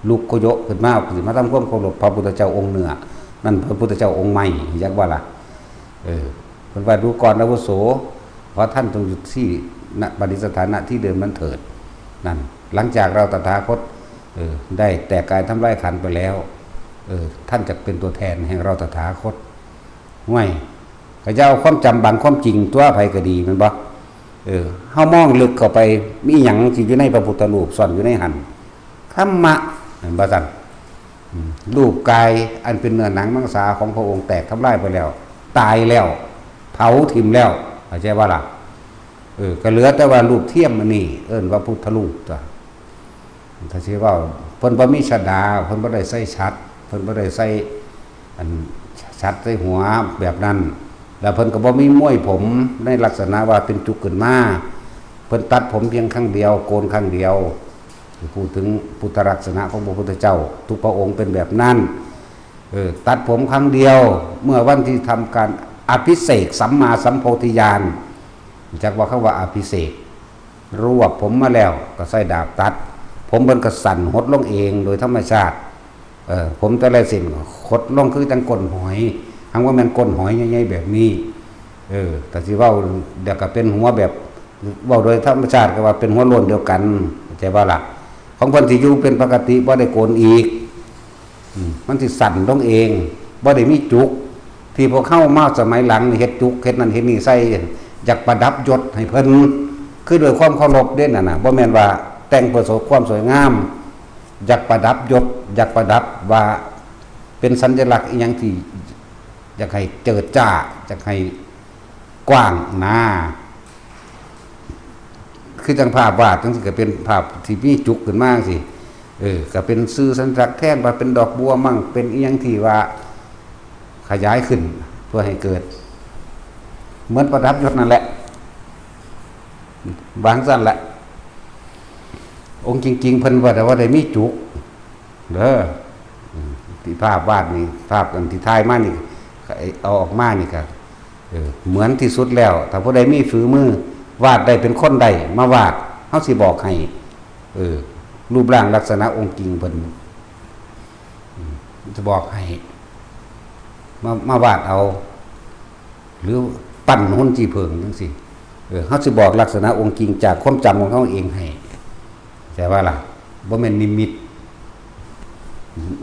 ลุกโขยะขึ้นมา สิมาทำความเคารพพระพุทธเจ้าองค์เนื้อ นั่นพระพุทธเจ้าองค์ใหม่ จักว่าล่ะ เออ เพิ่นว่า ดูก่อนอาวุโส ขอท่านจงอยู่ที่ ณ ประดิษฐาน ณ ที่เดิมนั้นเถิด นั่น หลังจากเราตถาคต เออ ได้แตกกายทำลายขันธ์ไปแล้ว เออ ท่านจะเป็นตัวแทนแห่งเราตถาคต ห่วย ก็จะเอาความจำบังความจริงตัว ไผก็ดี แม่นบ่ เออ เฮามองลึกเข้าไป มีหยังที่อยู่ในพระพุทธรูปซ่อนอยู่ในหั่น ธรรมะ แม่นบ่ซั่น อืม รูปกายอันเป็นเนื้อหนังมังสาของพระองค์แตกทำลายไปแล้ว ตายแล้ว เผาถิ่มแล้ว เข้าใจบ่ล่ะ เออ ก็เหลือแต่ว่ารูปเทียมอันนี้ เอิ้นว่าพุทธรูปตัว ถ้าสิเว้า เพิ่นบ่มีชฎา เพิ่นบ่ได้ใส่ฉัตร เพิ่นบ่ได้ใส่ อัน ฉัตรใส่หัวแบบนั้น แล้วเพิ่นก็บ่มีม้วยผมในลักษณะว่าเป็นจุกขึ้นมา เพิ่นตัดผมเพียงครั้งเดียว โกนครั้งเดียว พูดถึงพุทธลักษณะของพระพุทธเจ้า ทุกพระองค์เป็นแบบนั้น เออ ตัดผมครั้งเดียว เมื่อวันที่ทำการอภิเษกสัมมาสัมโพธิญาณ จักว่าเขาว่าอภิเษก รวบผมมาแล้วก็ใช้ดาบตัด ผมเพิ่นก็สั่นหดลงเองโดยธรรมชาติ เออ ผมแต่ละเส้นหดลงคือจังก้นหอย หังว่าแม่นก้นหอยใหญ่ๆแบบนี้ เออ แต่สิเว้าเดี๋ยวก็เป็นหัวแบบ เว้าโดยธรรมชาติก็ว่าเป็นหัวโล้นเดียวกัน เข้าใจบ่ล่ะ ของเพิ่นสิอยู่เป็นปกติ บ่ได้โกนอีก อืม มันสิสั้นลงเอง บ่ได้มีจุก ที่พวกเฮามาสมัยหลังนี่เฮ็ดจุก เฮ็ดนั่นเฮ็ดนี่ใส่ อยากประดับยศให้เพิ่น คือด้วยความเคารพเด้นั่นน่ะ บ่แม่นว่าแต่งเพื่อความสวยงาม อยากประดับยศ อยากประดับว่าเป็นสัญลักษณ์อีหยังที่อยากให้เจิดจ้า อยากให้กว้างหนา คือจังภาพวาดจังซี่ก็เป็นภาพที่มีจุกขึ้นมาจังซี่ เออ ก็เป็นสื่อสัญลักษณ์แทนว่าเป็นดอกบัวมั่ง เป็นอีหยังที่ว่าขยายขึ้นเพื่อให้เกิด เหมือนประดับยศนั่นแหละ วางซั่นแหละ องค์จริงๆ เพิ่นว่าแต่ว่าได้มีจุก เด้อ อืม ที่ภาพวาดนี่ ภาพอันที่ถ่ายมานี่ เอาออกมานี่ก็ เออ เหมือนที่สุดแล้ว ถ้าผู้ใดมีฝีมือ วาดได้เป็นคนได้ มาวาด เฮาสิบอกให้ เออ รูปร่างลักษณะองค์จริงเพิ่น อืม จะบอกให้ มา มาวาดเอา หรือปั้นหุ่นขี้ผึ้งจังซี่ เออ เฮาสิบอกลักษณะองค์จริงจากความจำของเฮาเองให้ แต่ว่าล่ะ บ่แม่นนิมิต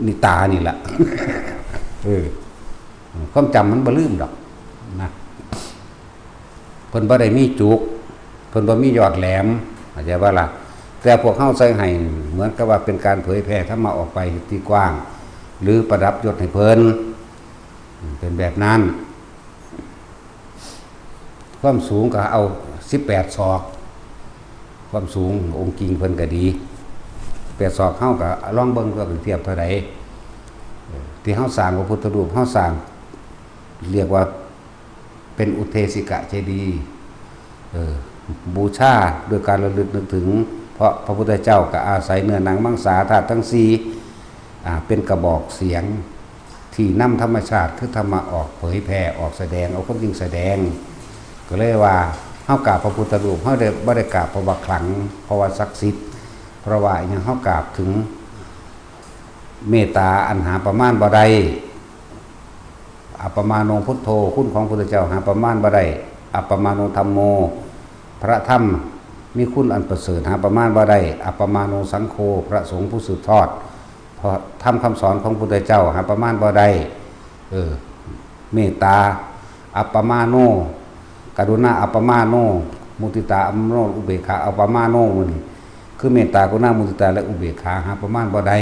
นี่ตานี่ล่ะ เออ ความจำมันบ่ลืมดอกนะ เพิ่นบ่ได้มีจุก เพิ่นบ่มียอดแหลม เข้าใจบ่ล่ะ แต่พวกเฮาใส่ให้เหมือนกับว่าเป็นการเผยแผ่ธรรมะออกไปที่กว้าง หรือประดับยศให้เพิ่น เป็นแบบนั้น ความสูงก็เอาสิบแปดศอก ความสูงองค์จริงเพิ่นก็ดี แปดศอก เฮาก็ลองเบิ่งว่าเป็นเทียบเท่าใด เออ ที่เฮาสร้างพระพุทธรูป เฮาสร้าง เรียกว่าเป็นอุเทสิกะเจดีย์ เออ บูชาด้วยการระลึกนึกถึง เพราะพระพุทธเจ้าก็อาศัยเนื้อหนังมังสาธาตุทั้งสี่ อ่า เป็นกระบอกเสียง ที่นำธรรมชาติคือธรรมะออกเผยแผ่ออกแสดง เอาความจริงแสดง ก็เลยว่าเฮากราบพระพุทธรูป เฮาได้ บ่ได้กราบเพราะว่าขลัง เพราะว่าศักดิ์สิทธิ์ เพราะว่าอิหยัง เฮากราบถึงเมตตาอันหาประมาณบ่ได้ อัปปมาโนพุทโธ คุณของพุทธเจ้าหาประมาณบ่ได้ อัปปมาโนธัมโม พระธรรมมีคุณอันประเสริฐหาประมาณบ่ได้ อัปปมาโนสังโฆ พระสงฆ์ผู้สืบทอด เพราะธรรมคำสอนของพุทธเจ้าหาประมาณบ่ได้ เออ เมตตา อัปปมาโน กรุณา อัปปมาโน มุติตา อัปปมาโน อุเบกขา อัปปมาโน มื้อนี้ คือเมตตา กรุณา มุติตา และอุเบกขา หาประมาณบ่ได้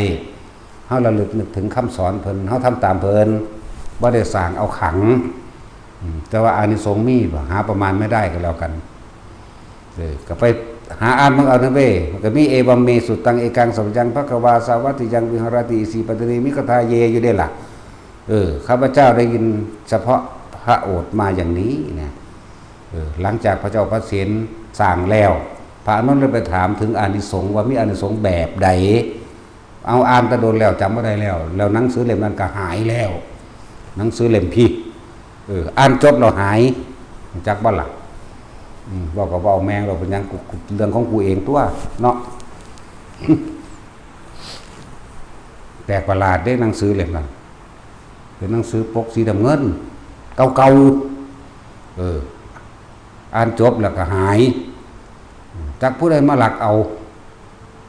เฮาระลึกนึกถึงคำสอนเพิ่น เฮาทำตามเพิ่น บ่ได้สร้างเอาขลัง อืม แต่ว่าอานิสงส์มีบ่ หาประมาณไม่ได้ก็แล้วกัน เออ ก็ไปหาอ่านเบิ่งเอานะเว้ย มันก็มี เอวัมเม สุตตัง เอกัง สัพพัญญัง ภะคะวา สาวัตถิยัง วิหารติ อิสิปัตตะเนมิคทาเย อยู่เด้ล่ะ เออ ข้าพเจ้าได้ยินเฉพาะพระโอษฐ์มาอย่างนี้นะ เออ หลังจากพระเจ้าพระเสนสร้างแล้ว พระอานนท์เลยไปถามถึงอานิสงส์ว่ามีอานิสงส์แบบใด เอาอ่านแต่โดนแล้วจำบ่ได้แล้ว แล้วหนังสือเล่มนั้นก็หายแล้ว หนังสือเล่มพี่ เออ อ่านจบแล้วหาย จักบ่ล่ะ อืม เว้าก็เว้าแม่ง เราเป็นหยัง กู กู เรื่องของกูเองตัวเนาะ แปลกประหลาดเด้ หนังสือเล่มนั้น เป็นหนังสือปกสีน้ำเงิน เก่าๆ เออ อ่านจบแล้วก็หาย จักผู้ใดมาลักเอา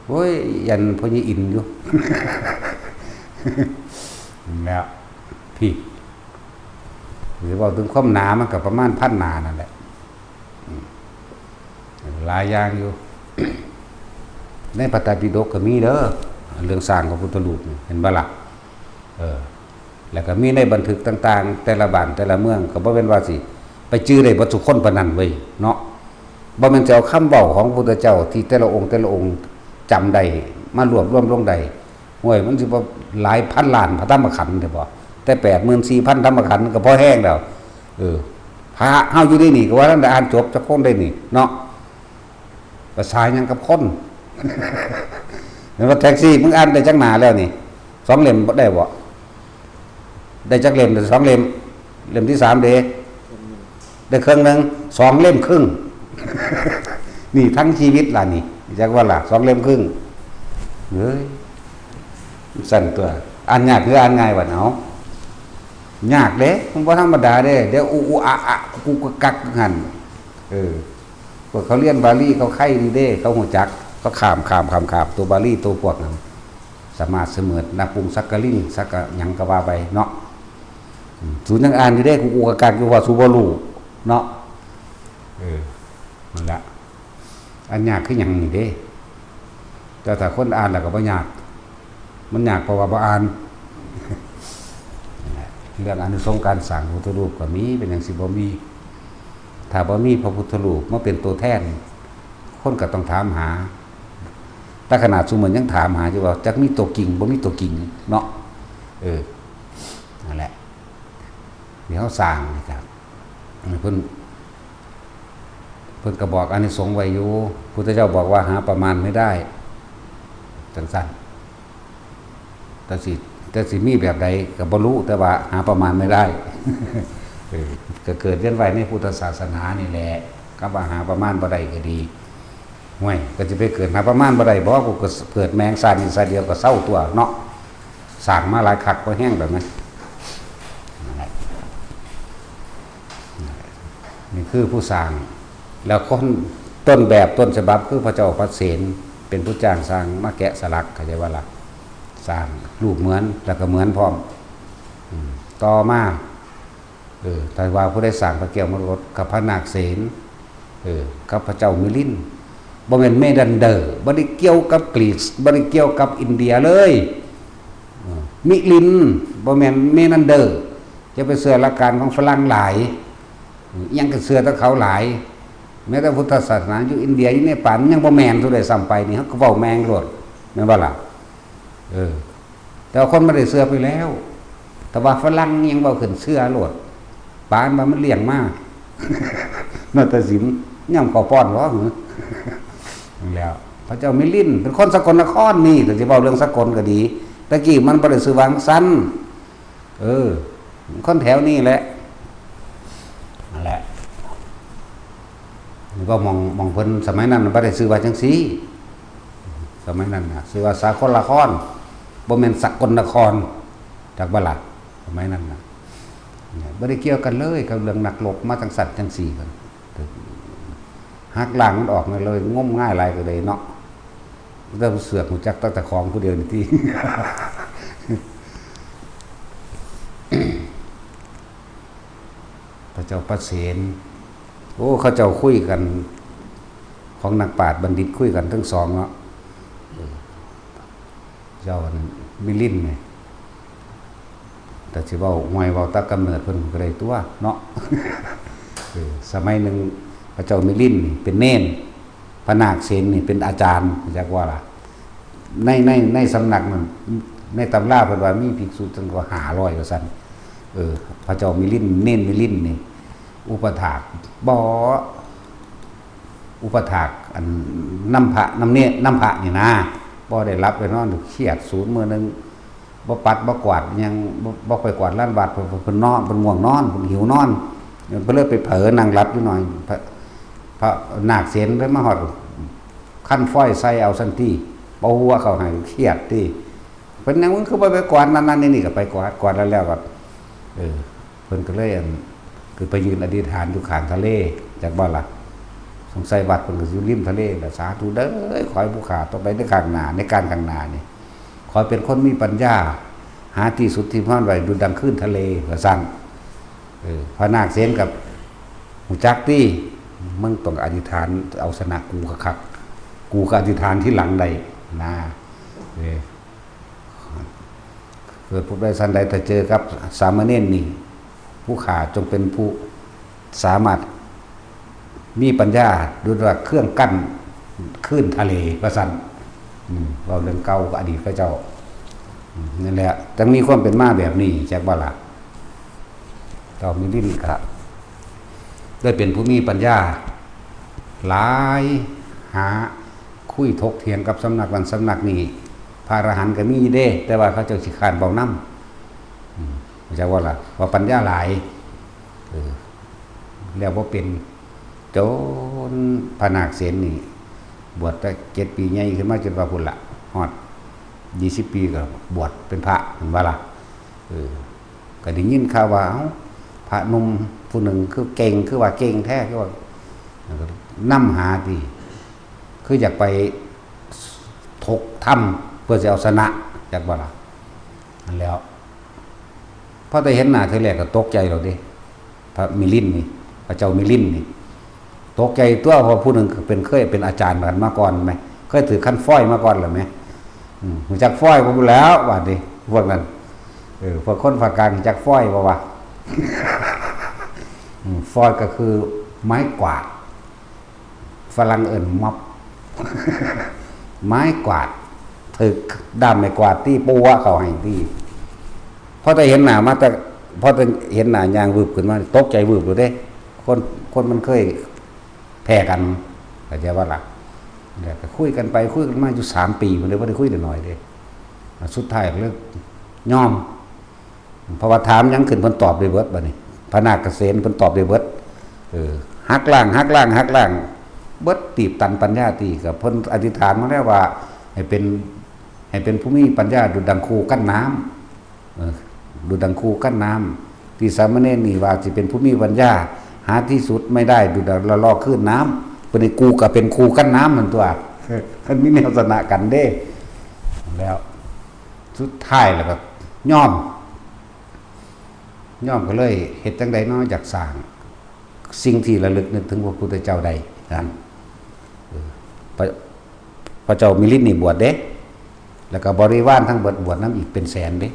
โอ้ย ยันพ่อใหญ่อินอยู่ แล้ว พี่ สิเว้าถึงความหนามันก็ประมาณพันหน้านั่นแหละ อืม หลายอย่างอยู่ ในพระไตรปิฎกก็มีเด้อ เรื่องสร้างพระพุทธรูปนี่ เห็นบ่ล่ะ เออ แล้วก็มีในบันทึกต่างๆ แต่ละบ้านแต่ละเมือง ก็บ่แม่นว่าสิไปจื่อได้เบิดทุกคนปานนั้นเว้ย เนาะ บ่แม่นสิเอาคำเว้าของพระพุทธเจ้าที่แต่ละองค์แต่ละองค์จำได้ มารวบรวมลงได้ ห้วย มันสิบ่หลายพันล้านพระธรรมขันธ์เด้บ่ แต่แปดหมื่นสี่พันธรรมขันธ์ก็พอแฮงแล้ว เออ พระเฮาอยู่ในนี่ก็ว่าทันได้อ่านจบจักคนได้นี่ เนาะ ภาษาหยังกับคน แม่นว่าแท็กซี่ มึงอ่านได้จักหน้าแล้วนี่ สองเล่มบ่ได้บ่ ได้จักเล่ม ได้สองเล่ม เล่มที่สามเด้ ได้เครื่องหนึ่ง สองเล่มครึ่ง นี่ทั้งชีวิตล่ะนี่ จักว่าล่ะ สองเล่มครึ่ง เฮ้ย สั่นตัว อ่านยากหรืออ่านง่ายวะเนาะ ยากเด้ มันบ่ธรรมดาเด้ เดี๋ยวอุอุอะอะกุกกักหั่น เออ พวกเขาเรียนบาลีเขาไคดีเด้ เขาฮู้จัก เขาข้าม ข้าม ข้าม ข้าม ตัวบาลีตัวพวกนั้น สามารถเสมือนนักปรุงสักกะลิง สักกะหยังก็ว่าไปเนาะ อืม สูยังอ่านอยู่เด้ กุกกักอยู่ว่าสูบ่รู้เนาะ เออ นั่นแหละ อันยากคือหยังนี่เด้ แต่ถ้าคนอ่านแล้วก็บ่ยาก มันยากเพราะว่าบ่อ่าน เรื่องอานิสงส์การสร้างพระพุทธรูปก็มี เป็นหยังสิบ่มี ถ้าบ่มีพระพุทธรูปมาเป็นตัวแทน คนก็ต้องถามหา แต่ขนาดซุมื้อยังถามหาอยู่ว่าจักมีตัวจริง บ่มีตัวจริงเนาะ เออ นั่นแหละ ที่เขาสร้างนี่ครับ เพิ่น เพิ่นก็บอกอานิสงส์ไว้อยู่ พุทธเจ้าบอกว่าหาประมาณไม่ได้ จังซั่น แต่สิ แต่สิมีแบบใดก็บ่รู้ แต่ว่าหาประมาณไม่ได้ เออ ก็เกิดเวียนว่ายในพุทธศาสนานี่แหละ คำว่าหาประมาณบ่ได้ก็ดี ห่วย ก็สิไปเกิดหาประมาณบ่ได้บ่ กูก็เกิดแม่งชาตินี้ชาติเดียวก็เซาตัวเนาะ สร้างมาหลายคักพอแฮงแล้วนะ นั่นแหละ นี่คือผู้สร้าง แล้วคนต้นแบบต้นฉบับคือพระเจ้าปเสน เป็นผู้จ้างสร้างมาแกะสลัก เข้าใจว่าล่ะ สร้างรูปเหมือน แล้วก็เหมือนพร้อม อืม ต่อมา เออ ถ้าว่าผู้ใดสร้างพระแก้วมรกต กับพระนาคเสน เออ กับพระเจ้ามิลิน บ่แม่นเมนันเดอร์ บ่ได้เกี่ยวกับกรีซ บ่ได้เกี่ยวกับอินเดียเลย เออ มิลิน บ่แม่นเมนันเดอร์ อย่าไปเชื่อหลักการของฝรั่งหลาย เออ อิหยังก็เชื่อแต่เขาหลาย แม้แต่พุทธศาสนาอยู่อินเดีย อยู่เนปาล มันยังบ่แม่นซะด้วยซ้ำไปนี่ เฮาก็เว้าแม่งโลด แม่นบ่ล่ะ เออ แต่ว่าคนบ่ได้เชื่อไปแล้ว แต่ว่าฝรั่งยังเว้าขึ้นเชื่อโลด ปานว่ามันเลี้ยงมา นาฏศิลป์ ย่ำข้าวป้อนบ่หือ นั่นแหล้ว พระเจ้ามิลิน เป็นคนสกลนครนี่ ก็สิเว้าเรื่องสกลก็ดี ตะกี้มันบ่ได้ชื่อว่าจั่งซั้น เออ คนแถวนี้แหละ นั่นแหละ นี่ก็มอง มองเพิ่นสมัยนั้นบ่ได้ชื่อว่าจั่งซี้ สมัยนั้นน่ะ ชื่อว่าสากลนคร บ่แม่นสกลนคร จักบ่ล่ะ สมัยนั้นน่ะ เนี่ย บ่ได้เกี่ยวกันเลยกับเรื่องนักรบมาจั่งซั้นจั่งซี้กัน หักล้างมันออกมาเลย งมงายหลายก็เลยเนาะ แต่เสือกฮู้จักแต่เจ้าของผู้เดียวนี่ติ พระเจ้าปเสน โอ้ เขาเจ้าคุยกัน ของนักปราชญ์บัณฑิตคุยกันทั้งสองเนาะ เออ เจ้าอันมิลินนี่ แต่สิเว้า ห่วย เว้าแต่กำเนิดเพิ่นก็ได้ตัวเนาะ เออ สมัยหนึ่งพระเจ้ามิลินนี่เป็นเณร พระนาคเสนนี่เป็นอาจารย์ จักว่าล่ะ ใน ใน ในสำนักนั้น ในตำราเพิ่นว่ามีภิกษุตั้งกว่าห้าร้อยว่าซั่น เออ พระเจ้ามิลิน เณรมิลินนี่ อุปถาก บ่ อุปถาก อันนำพระ นำเณร นำพระนี่นะ บ่ได้หลับได้นอน เครียดสูนมื้อหนึ่ง บ่ปัดบ่กวาดหยัง บ่ บ่ไปกวาดลานวัด เพิ่น เพิ่นนอน เพิ่นง่วงนอน เพิ่นหิวนอน เพิ่นเลยไปเผลอนั่งหลับอยู่หน่อย พระ พระนาคเสนเลยมาฮอด คันฟอยใส่เอาซั่นติ เป่าหัวเขาให้ เครียดติ เป็นหยังมึงคือบ่ไปกวาดนั่นนั่นนี่นี่ ก็ไปกวาด กวาดแล้วแล้วก็ เออ เพิ่นก็เลย อั่น คือไปยืนอธิษฐานอยู่ข้างทะเล จักบ่ล่ะ สงสัยวัดเพิ่นก็อยู่ริมทะเลล่ะ สาธุเด้อ ขอให้ผู้ข้าต่อไปในข้างหน้า ในการข้างหน้านี่ ขอให้เป็นคนมีปัญญา หาที่สุดที่พอนไว้ดุจดังคลื่นทะเล ว่าซั่น เออ พระนาคเสนกับ ฮู้จักติ มึงต้องอธิษฐานเอาชนะกูคักๆ กูก็อธิษฐานทีหลังได้นะ เออ เกิดพบได้สันใด ถ้าเจอกับสามเณรนี่ ผู้ข้าจงเป็นผู้สามารถมีปัญญาดุจว่าเครื่องกั้นคลื่นทะเล ว่าซั่น อืม เว้าเรื่องเก่าอดีตเขาเจ้า อืม นั่นแหละ จั่งมีความเป็นมาแบบนี้ จักบ่ล่ะ เจ้ามิลินก็ได้เป็นผู้มีปัญญา หลาย หาคุยถกเถียงกับสำนักนั้นสำนักนี้ พระอรหันต์ก็มีอยู่เด้ แต่ว่าเขาเจ้าขี้คร้านเว้านำ อืม จักว่าล่ะ ว่าปัญญาหลาย เออ แล้วบ่เป็น จนพระนาคเสนนี่ บวชแต่เจ็ดปีใหญ่ขึ้นมาจนว่าพุ้นละ ฮอดยี่สิบปีก็บวชเป็นพระ เห็นบ่ล่ะ เออ ก็ได้ยินข่าวว่า เอ้า พระหนุ่มผู้หนึ่งคือเก่ง คือว่าเก่งแท้ คือว่านำหาติ คืออยากไปถกธรรมเพื่อสิเอาชนะ จักบ่ล่ะ นั่นแหล้ว พอแต่เห็นหน้าเทื่อแรกก็ตกใจแล้วเด้ พระมิลินนี่ พระเจ้ามิลินนี่ ตกใจตั๊ว เพราะผู้หนึ่งเป็น เคยเป็นอาจารย์กันมาก่อนแหม เคยถือคันฟอยมาก่อนแล้วแหม อืม รู้จักฟอยบ่แล้ว บาดนี้ พวกนั้น เออ พวกคนภาคกลางรู้จักฟอยบ่วะ อืม ฟอยก็คือไม้กวาด ฝรั่งเอิ้น mop ไม้กวาด ถืกด้ามไม้กวาดตีปัวเขาให้ตี พอแต่เห็นหน้ามา แต่ พอแต่เห็นหน้าย่างวืบขึ้นมา ตกใจวืบเลยเด้ คน คนมันเคยแพ้กัน เข้าใจบ่ล่ะ แล้วก็คุยกันไปคุยกันมาอยู่สามปีพุ้นเด้ บ่ได้คุยได้น้อยเด้ อ่ะ สุดท้ายก็เลยยอม เพราะว่าถามหยังขึ้นเพิ่นตอบได้เบิดบัดนี้ พระนาคเสนเพิ่นตอบได้เบิด เออ หักล้าง หักล้าง หักล้าง เบิดตีบตันปัญญาติ ก็เพิ่นอธิษฐานมาแล้วว่า ให้เป็น ให้เป็นผู้มีปัญญาดุจดังคูกั้นน้ำ เออ ดุจดังคูกั้นน้ำ ที่สามเณรนี่ว่าสิเป็นผู้มีปัญญา หาที่สุดไม่ได้ ดุจดังละลอกคลื่นน้ำ เพิ่นให้กูก็เป็นคูกั้นน้ำนั่นตั๊ว เพิ่นมีแนวชนะกันเด้ แล้ว สุดท้ายแล้วก็ยอม ยอมก็เลย เฮ็ดจั่งใดน้อ อยากสร้างสิ่งที่ระลึกนึกถึงพระพุทธเจ้าได้นั่น เออ พระ พระเจ้ามิลินนี่บวชเด้ แล้วก็บริวารทั้งเบิดบวชนำอีกเป็นแสนเด้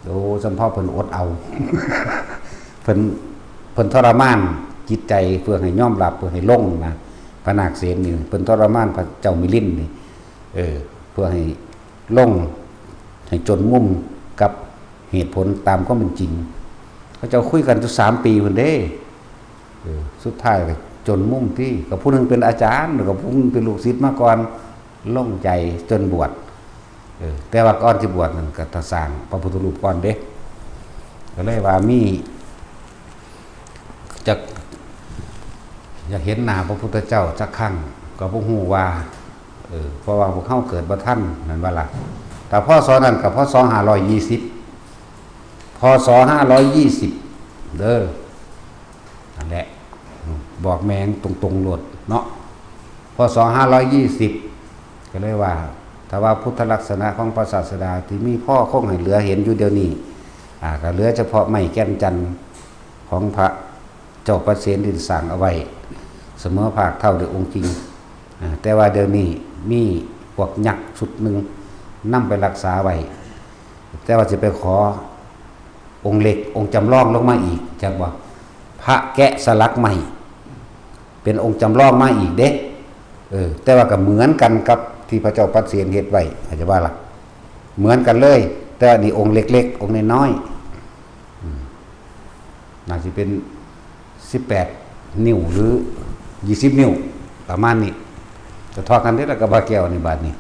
โอ้ สำเพาเพิ่นอดเอา เพิ่น เพิ่นทรมานจิตใจเพื่อให้ยอมรับ เพื่อให้ลงนะ พระนาคเสนนี่ เพิ่นทรมานพระเจ้ามิลินนี่ เออ เพื่อให้ลง ให้จนมุมกับเหตุผลตามความเป็นจริง เขาเจ้าคุยกันอยู่สามปีพุ้นเด้ เออ สุดท้ายก็จนมุมติ ก็ผู้หนึ่งเป็นอาจารย์ แล้วก็ผู้หนึ่งเป็นลูกศิษย์มาก่อน ลงใจจนบวช เออ แต่ว่าก่อนสิบวชนั่นก็ต้องสร้างพระพุทธรูปก่อนเด้ ก็เลยว่ามี จัก อยากเห็นหน้าพระพุทธเจ้าจักครั้ง ก็บ่ฮู้ว่า เออ เพราะว่าพวกเฮาเกิดบ่ทัน นั่นว่าล่ะ แต่ พ.ศ. นั้นก็ พ.ศ. ห้าร้อยยี่สิบ พ.ศ. ห้าร้อยยี่สิบ เด้อ นั่นแหละ บอกแม่งตรงๆโลดเนาะ พ.ศ. ห้าร้อยยี่สิบ ก็เลยว่า ถ้าว่าพุทธลักษณะของพระศาสดาที่มีพอคงให้เหลือเห็นอยู่เดี๋ยวนี้ อ่า ก็เหลือเฉพาะไม้แก่นจันทน์ของพระเจ้าประเสนที่สร้างเอาไว้ เสมอภาคเท่าเดียวองค์จริง อ่า แต่ว่าเดี๋ยวนี้มีพวกยักษ์ชุดหนึ่งนำไปรักษาไว้ แต่ว่าสิไปขอองค์เล็กองค์จำลองลงมาอีก จักบ่ พระแกะสลักไม้ เป็นองค์จำลองมาอีกเด้ เออ แต่ว่าก็เหมือนกันกับที่พระเจ้าประเสนเฮ็ดไว้ เข้าใจบ่ล่ะ เหมือนกันเลย แต่ว่านี่องค์เล็กๆ องค์น้อยๆ อืม น่าสิเป็นสิบแปดนิ้วหรือยี่สิบนิ้ว ประมาณนี้ ก็เท่ากันเด้ แล้วก็พระแก้วนี่ บาดนี้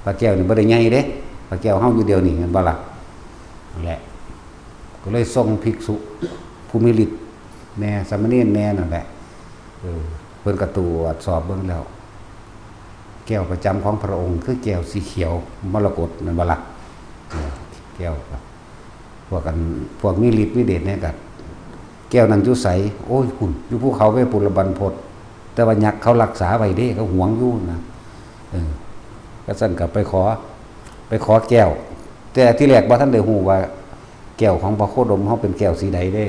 พระแก้วนี่บ่ได้ใหญ่เด้ พระแก้วเฮาอยู่เดียวนี่ แม่นบ่ล่ะ นั่นแหละ ก็เลยส่งภิกษุผู้มีฤทธิ์แหน่ สามเณรแหน่นั่นแหละ เออ เพิ่นก็ตรวจสอบเบิ่งแล้ว แก้วประจำของพระองค์คือแก้วสีเขียวมรกต นั่นบ่ล่ะ เออ แก้วก็ พวกอัน พวกมีฤทธิ์มีเดชเนี่ยก็ แก้วนั้นอยู่ไส โอ้ย พุ้น อยู่ภูเขาเวปุลบรรพต แต่ว่ายักษ์เขารักษาไว้เด้ เขาหวงอยู่นะ เออ ก็ซั่นก็ไปขอ ไปขอแก้ว แต่ที่แรกบ่ทันได้ฮู้ว่า แก้วของพระโคดมเฮาเป็นแก้วสีใดเด้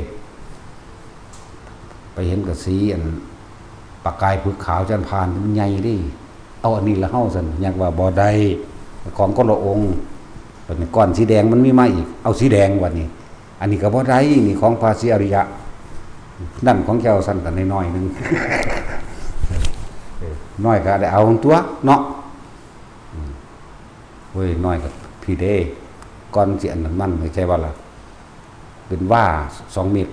ไปเห็นก็สีอัน ประกายผึกขาวจันทร์พาน มันใหญ่เด้ เอาอันนี้ละเฮาซั่น ยักษ์ว่าบ่ได้ ของคนละองค์ บัดนี้ก้อนสีแดงมันมีมาอีก เอาสีแดงบัดนี้ อันนี้ก็บ่ได้ นี่ของพระศรีอริยะ นั่นของเจ้าซั่นก็น้อยๆหนึ่ง เออ น้อยก็ได้เอาตั๊วเนาะ อืม เว้ย น้อยก็พี่เด้ ก้อนสิอันนั้นมัน เข้าใจบ่ล่ะ เป็นว่าสองเมตร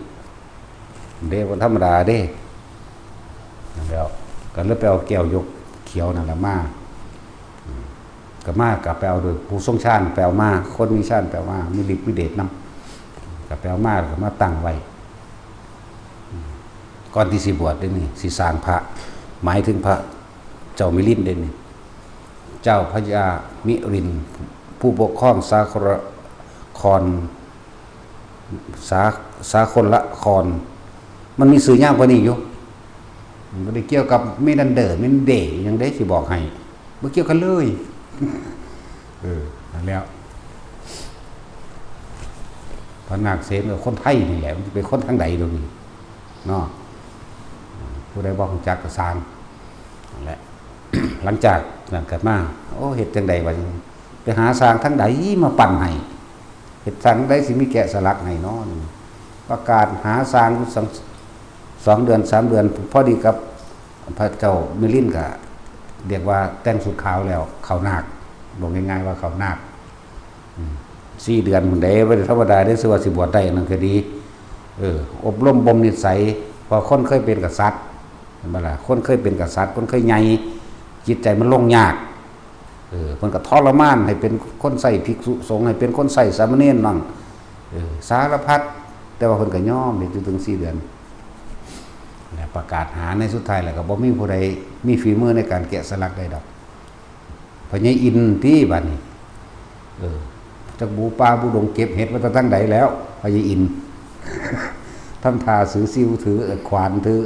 เด้ บ่ธรรมดาเด้ นั่นแหล้ว ก็เลยไปเอาแก้วหยกเขียวนั่นแหละมา อืม ก็มา ก็ไปเอาโดยผู้ทรงฌาน ไปเอามา คนมีฌาน ไปเอามา มีฤทธิ์มีเดชนำ ก็ไปเอามา แล้วก็มาตั้งไว้ ก่อนที่สิบวชเด้นี่ สิสร้างพระ หมายถึงพระเจ้ามิลินเด้นี่ เจ้าพญามิลิน ผู้ปกครองสาครคร สา สาครละคร มันมีชื่อยาวกว่านี้อยู่ มันบ่ได้เกี่ยวกับเมนันเดอร์ เมนันเดย์หยังเด้ สิบอกให้ บ่เกี่ยวกันเลย เออ นั่นแหล้ว พระนาคเสนก็คนไทยนี่แหละ มันสิเป็นคนทางใดดอกนี่ เนาะ ผู้ใดบ่รู้จักก็ซ่าง นั่นแหละ หลังจากนั้นก็มา โอ้ เฮ็ดจั่งใดวะ ไปหาซ่างทางใดมาปั้นให้ เฮ็ดซ่างใดสิมีแกะสลักให้เนาะ ประกาศหาซ่างอยู่สอง สองเดือน สามเดือน พอดีกับพระเจ้ามิลินก็เรียกว่าแต่งชุดขาวแล้ว เข้านาค บอกง่ายๆว่าเข้านาค อืม สี่เดือนพุ้นเด้ บ่ได้ธรรมดาเด้ ซื่อว่าสิบวชได้ อันนั้นก็ดี เออ อบรมบ่มนิสัย เพราะคนเคยเป็นกษัตริย์ เห็นบ่ล่ะ คนเคยเป็นกษัตริย์ คนเคยใหญ่ จิตใจมันลงยาก เออ เพิ่นก็ทรมานให้เป็นคนใช้ภิกษุสงฆ์ ให้เป็นคนใช้สามเณรนั่น เออ สารพัด แต่ว่าเพิ่นก็ยอมเฮ็ดอยู่ถึงสี่เดือน และประกาศหาในสุดท้ายแล้วก็บ่มีผู้ใดมีฝีมือในการแกะสลักได้ดอก พญาอินทร์ติบัดนี้ เออ จักบูป่าบูดงเก็บเห็ดมาแต่ทางใดแล้ว พญาอินทร์ ทำท่าถือซิว ถือขวาน ถือ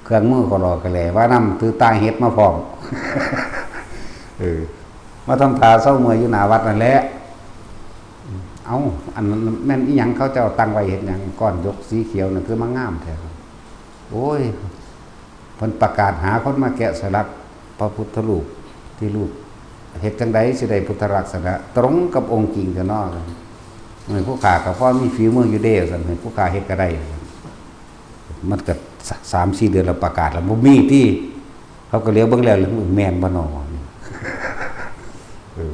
เครื่องมือขอหลอกกะแหล่ว่านำ ถือตาเห็ดมาพร้อม เออ มาทำท่าเซาเมื่อยอยู่หน้าวัดนั่นแหละ เอ้า อันนั้นแม่นอีหยัง เขาเจ้าตั้งไว้เฮ็ดหยัง ก้อนหยกสีเขียวนั่นคือมางามแท้ โอ้ย เพิ่นประกาศหาคนมาแกะสลักพระพุทธรูป ที่รูป เฮ็ดจั่งใดสิได้พุทธลักษณะ ตรงกับองค์จริงแท้น้อ เออ ผู้ข้าก็พอมีฝีมืออยู่เด้ ซั่น ให้ผู้ข้าเฮ็ดก็ได้ มันก็สามสี่เดือนแล้ว ประกาศแล้ว บ่มีติ เขาก็เหลียวเบิ่งแล้ว แม่นบ่น้อ เออ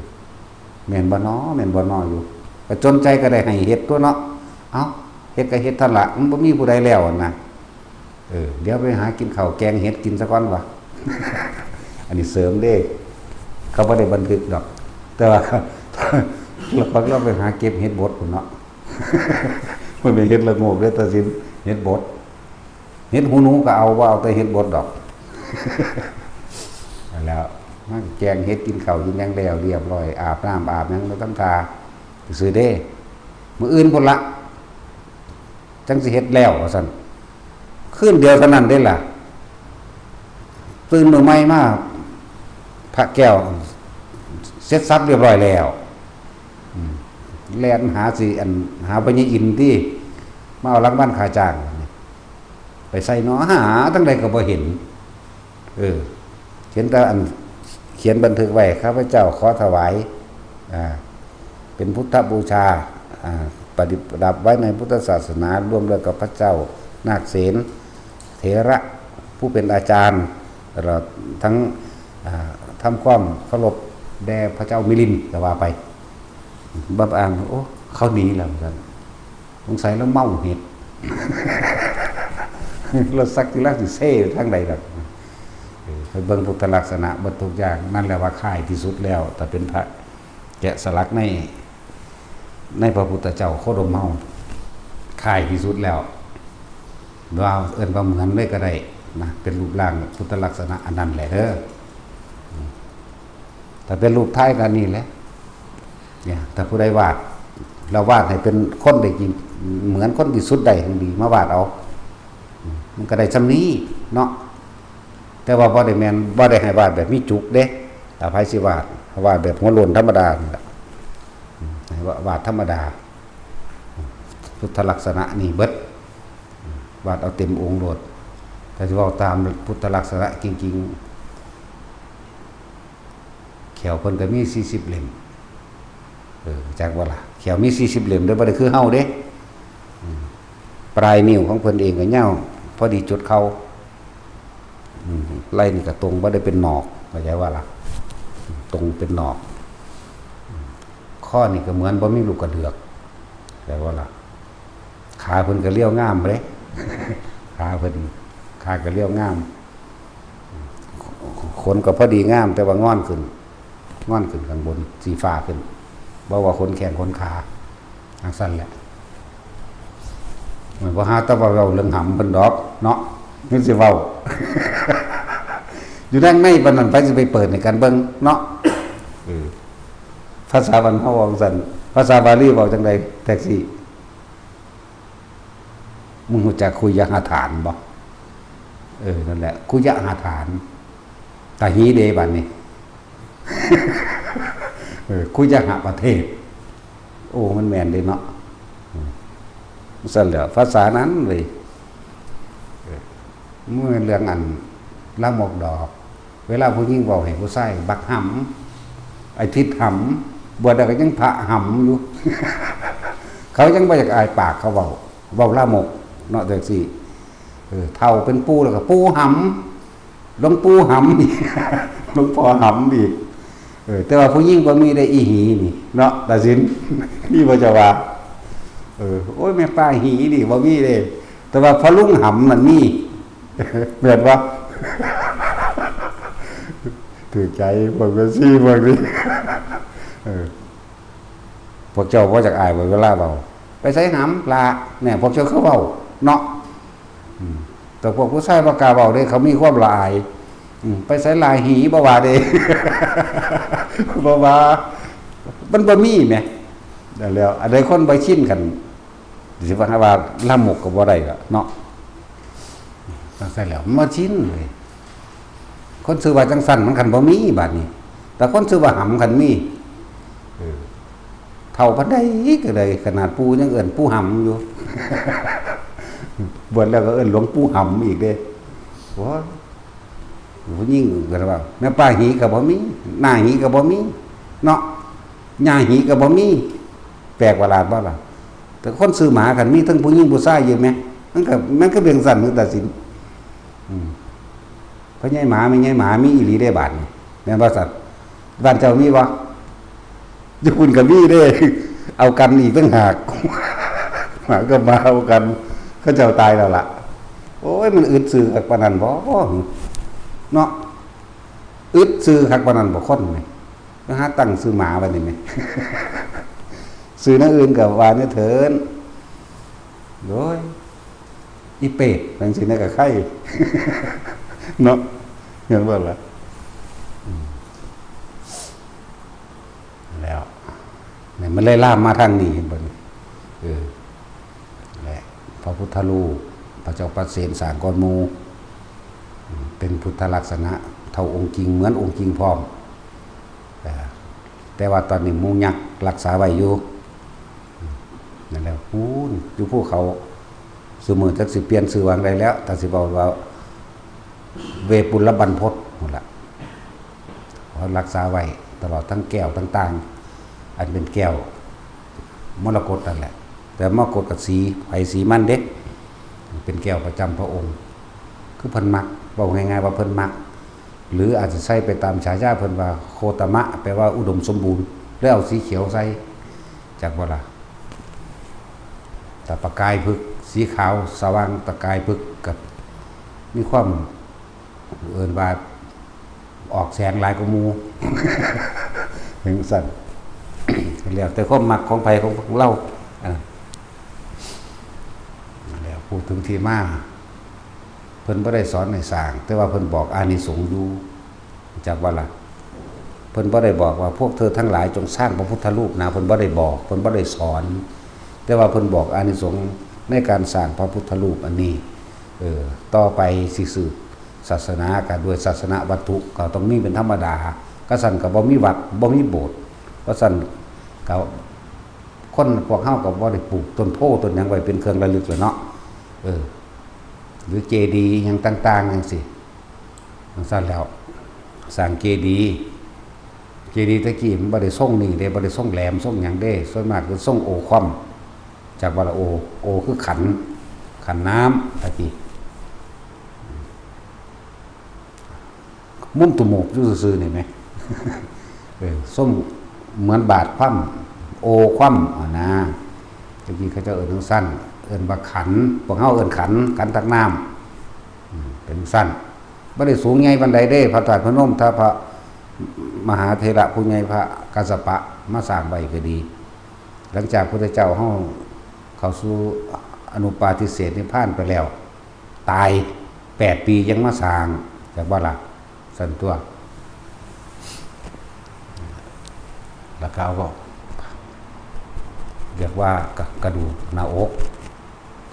แม่นบ่น้อ แม่นบ่น้ออยู่ ก็จนใจก็ได้ให้เฮ็ดตั๊วเนาะ เอ้า เฮ็ดก็เฮ็ดเท่านั้นละ มันบ่มีผู้ใดแล้วหั่นนะ เออ เดี๋ยวไปหากินข้าวแกงเห็ดกินซะก่อนวะ อันนี้เสริมเด้ เขาบ่ได้บันทึกดอก แต่ว่า เราไปหาเก็บเห็ดบดพุ้นเนาะ มันเป็นเห็ดละโงกเด้ ตัดสิน เห็ดบด เห็ดหูหนูก็เอา บ่เอาแต่เห็ดบดดอก แล้วมาแกงเห็ด กินข้าวกินหยังแล้วเรียบร้อย อาบน้ำอาบหยังแล้วทำท่าซื่อเด้ มื้ออื่นพุ้นละ จั่งสิเฮ็ดแล้ว ว่าซั่น คืนเดียวเท่านั้นเด้ล่ะ ตื่นมื้อใหม่มา พระแก้วเสร็จสรรพเรียบร้อยแล้ว อืม แล่นหาสิ อัน หาพญาอินทร์ติ มาเอารางวัลค่าจ้าง ไปใส่น้อ หาทางใดก็บ่เห็น เออ เห็นแต่อันเขียนบันทึกไว้ ข้าพเจ้าขอถวาย อ่า เป็นพุทธบูชา อ่า ประดิษฐประดับไว้ในพุทธศาสนา ร่วมด้วยกับพระเจ้านาคเสน เถระผู้เป็นอาจารย์ ตลอดทั้ง อ่า ทำความเคารพแด่พระเจ้ามิลิน ก็ว่าไป บัดอ่าน โอ้ เขาหนีแล้ว ว่าซั่น สงสัยลาวเมาเห็ด ลาวสักที ลาวสิเซทางใดดอก เออ ไปเบิ่งพุทธลักษณะเบิดทุกอย่าง นั่นแหละว่าคล้ายที่สุดแล้ว ถ้าเป็นพระแกะสลักใน ในพระพุทธเจ้าโคดมเฮา คล้ายที่สุดแล้ว ว่าเอิ้นว่าเหมือนเลยก็ได้นะ เป็นรูปร่างพุทธลักษณะอันนั้นแหละเด้อ ถ้าเป็นรูปไทยก็นี่แหละ เนี่ย ถ้าผู้ใดวาด เราวาดให้เป็นคนได้กิน เหมือนคนที่สุดได้ทั้งดี มาวาดเอา มันก็ได้ส่ำนี้เนาะ แต่ว่าบ่ได้แม่น บ่ได้ให้วาดแบบมีจุกเด้ ถ้าไผสิวาด วาดแบบหัวโล้นธรรมดานี่ล่ะ ให้วาดธรรมดา พุทธลักษณะนี่เบิด วาดเอาเต็มองค์โลด ถ้าสิเว้าตามพุทธลักษณะจริงๆ แข้วเพิ่นก็มีสี่สิบเล่ม เออ จักว่าล่ะ แข้วมีสี่สิบเล่มเด้อ บ่ได้คือเฮาเด้ อืม ปลายนิ้วของเพิ่นเองก็ยาว พอดีจุดเข่า อืม ไหล่นี่ก็ตรง บ่ได้เป็นหนอก เข้าใจว่าล่ะ ตรงเป็นหนอก ข้อนี่ก็เหมือนบ่มีลูกกระเดือก เข้าใจว่าล่ะ ขาเพิ่นก็เรียวงามเด้ ขาเพิ่น ขาก็เรียวงาม ขนก็พอดีงาม แต่ว่างอนขึ้น งอนขึ้นข้างบน สีฟ้าขึ้น บ่ว่าขนแข้งขนขา จั่งซั่นแหละ บ่หาแต่ว่าเว้าเรื่องหำเพิ่นดอกเนาะ นี่สิเว้า อยู่ทางในปานนั้น ไผสิไปเปิดให้กันเบิ่งเนาะ เออ ภาษาบ้านเฮาว่าจั่งซั่น ภาษาบาลีเว้าจั่งใด แท็กซี่ มึงรู้จักคุยยะหาฐานบ่ เออ นั่นแหละ คุยยะหาฐาน ตาหีเด้บัดนี้ เออ คุยยะหาประเทศ โอ้ มันแม่นเด้เนาะ อืม ซั่นแหละ ภาษานั้นเว้ย เออ มันแม่นเรื่องอันลามกดอก เวลาผู้หญิงเว้าให้ผู้ชาย บักหำ ไอ้ทิดหำ บวชแล้วก็ยังพระหำอยู่ เขายังบ่อยากอายปากเขาเว้า เว้าลามกเนาะ จั่งซี้ เออ เฒ่าเป็นปู่แล้วก็ปู่หำ หลวงปู่หำอีก หลวงพ่อหำอีก เออ แต่ว่าผู้หญิงบ่มีได้อีหีนี่เนาะ ตาสิน นี่บ่จะว่า เออ โอ้ย แม่ป้าหีนี่บ่มีเด้ แต่ว่าพ่อลุงหำนั่นมี แม่นบ่ ถือใจพวกแม่ชีพวกนี้ เออ พวกเจ้าบ่อยากอายบ่เวลาเว้า ไปไสหำล่ะ เนี่ย พวกเจ้าคือเว้าเนาะ อืม แต่พวกผู้ชายบ่กล้าเว้าเด้ เขามีความละอาย อืม ไปไสล่ะหีบ่ว่าเด้ บ่ว่า มันบ่มีแหม นั่นแหล้ว อันใดคนบ่ชินกัน สิว่า ว่าลามกก็บ่ได้ล่ะเนาะ จั่งซั่นแหล้ว มันบ่ชินเลย คนชื่อว่าจั่งซั่นมันคันบ่มีบาดนี้ แต่คนชื่อว่าหำคันมี เออ เฒ่าปานใดก็ได้ ขนาดปู่ยังเอิ้นปู่หำอยู่ บวชแล้วก็เอิ้นหลวงปู่หำอีกเด้ โอ้ย ผู้หญิงก็ว่า แม่ป้าหีก็บ่มี น้าหีก็บ่มี เนาะ ย่าหีก็บ่มี แปลกประหลาดบ่ล่ะ แต่คนชื่อหมาคันมีทั้งผู้หญิงผู้ชายอยู่แหม มันก็ มันก็เป็นซั่น มื้อตัดสิน อืม พ่อใหญ่หมา แม่ใหญ่หมา มีอีหลีเด้บาดนี้ แม่นบ่ซั่น บ้านเจ้ามีบ่ อยู่พุ่นก็มีเด้ เอากันอีกต่างหาก หมากับหมาเอากัน เขาเจ้าตายแล้วล่ะ โอ้ย มันอึดซื่อคักปานนั้นบ่ เนาะ อึดซื่อคักปานนั้นบ่ คนนี่ ไปหาตั้งชื่อหมาบัดนี้แหม ชื่อแนวอื่นก็ว่าแนวเถิน โอ้ย อีเปรตจั่งซี้นะก็ไค เนาะ เห็นบ่ล่ะ อืม แล้ว เนี่ย มันเลยลามมาทางนี้ เห็นบ่นี่ เออ และพระพุทธรูป พระเจ้าปเสนสร้างก่อนหมู่ อืม เป็นพุทธลักษณะ เท่าองค์จริง เหมือนองค์จริงพร้อม เออ แต่ว่าตอนนี้หมู่ยักษ์รักษาไว้อยู่ อืม นั่นแหละ พู้น อยู่ภูเขา ซุมื้อจักสิเปลี่ยนชื่อว่าจั่งใดแล้ว ถ้าสิเว้าว่า เวปุลบัณฑพตพุ้นล่ะ เขารักษาไว้ตลอดทั้งแก้วต่างๆ อันเป็นแก้วมรกตนั่นแหละ แต่มรกตกับสีไผสีมันเด้ เป็นแก้วประจำพระองค์ คือเพิ่นมัก เว้าง่ายๆว่าเพิ่นมัก หรืออาจจะใส่ไปตามฉายาเพิ่นว่าโคตมะ แปลว่าอุดมสมบูรณ์ แล้วเอาสีเขียวใส่ จักบ่ล่ะ แต่ประกายผึกสีขาวสว่างประกายผึกกับ มีความเอิ้นว่าออกแสงหลายกว่าหมู่ จั่งซั่น แล้วแต่ความมักของไผของพวกเรา อ่า แล้วพูดถึงที่มา เพิ่นบ่ได้สอนให้สร้าง แต่ว่าเพิ่นบอกอานิสงส์อยู่ จักว่าล่ะ เพิ่นบ่ได้บอกว่าพวกเธอทั้งหลายจงสร้างพระพุทธรูปนะ เพิ่นบ่ได้บอก เพิ่นบ่ได้สอน แต่ว่าเพิ่นบอกอานิสงส์ในการสร้างพระพุทธรูปอันนี้ เออ ต่อไปสิสืบศาสนาก็ด้วยศาสนวัตถุก็ต้องมีเป็นธรรมดา คันซั้นก็บ่มีวัด บ่มีโบสถ์ คันซั้นก็คนพวกเฮาก็บ่ได้ปลูกต้นโพธิ์ต้นหยังไว้เป็นเครื่องระลึกแล้วเนาะ เออ หรือเจดีย์หยังต่างๆ จั่งซี้ จั่งซั้นแล้ว สร้างเจดีย์ เจดีย์แต่กี้มันบ่ได้ทรงนี่เด้ บ่ได้ทรงแหลมทรงหยังเด้ ส่วนมากคือทรงโอคว่ำ จักว่าล่ะ โอ โอคือขัน ขันน้ำแต่กี้ มุมตะโมกอยู่ซื่อๆ นี่แหม เออ ทรงเหมือนบาทคว่ำ โอคว่ำ อ่ะนะ แต่กี้เขาเจ้าเอิ้นจั่งซั้น เอิ้นว่าขัน พวกเฮาเอิ้นขัน ขันตักน้ำ อืม เป็นจั่งซั้น บ่ได้สูงใหญ่ปานใดเด้ พระธาตุพนม ถ้าพระมหาเถระผู้ใหญ่พระกัสสปะมาสร้างไว้ก็ดี หลังจากพุทธเจ้าเฮาเข้าสู่ อนุปาทิเสสนิพพานไปแล้ว ตายแปดปียังมาสร้าง จักว่าล่ะ ซั่นตั๊ว แล้วก็เอาก็ เรียกว่ากระ- กระดูกหน้าอก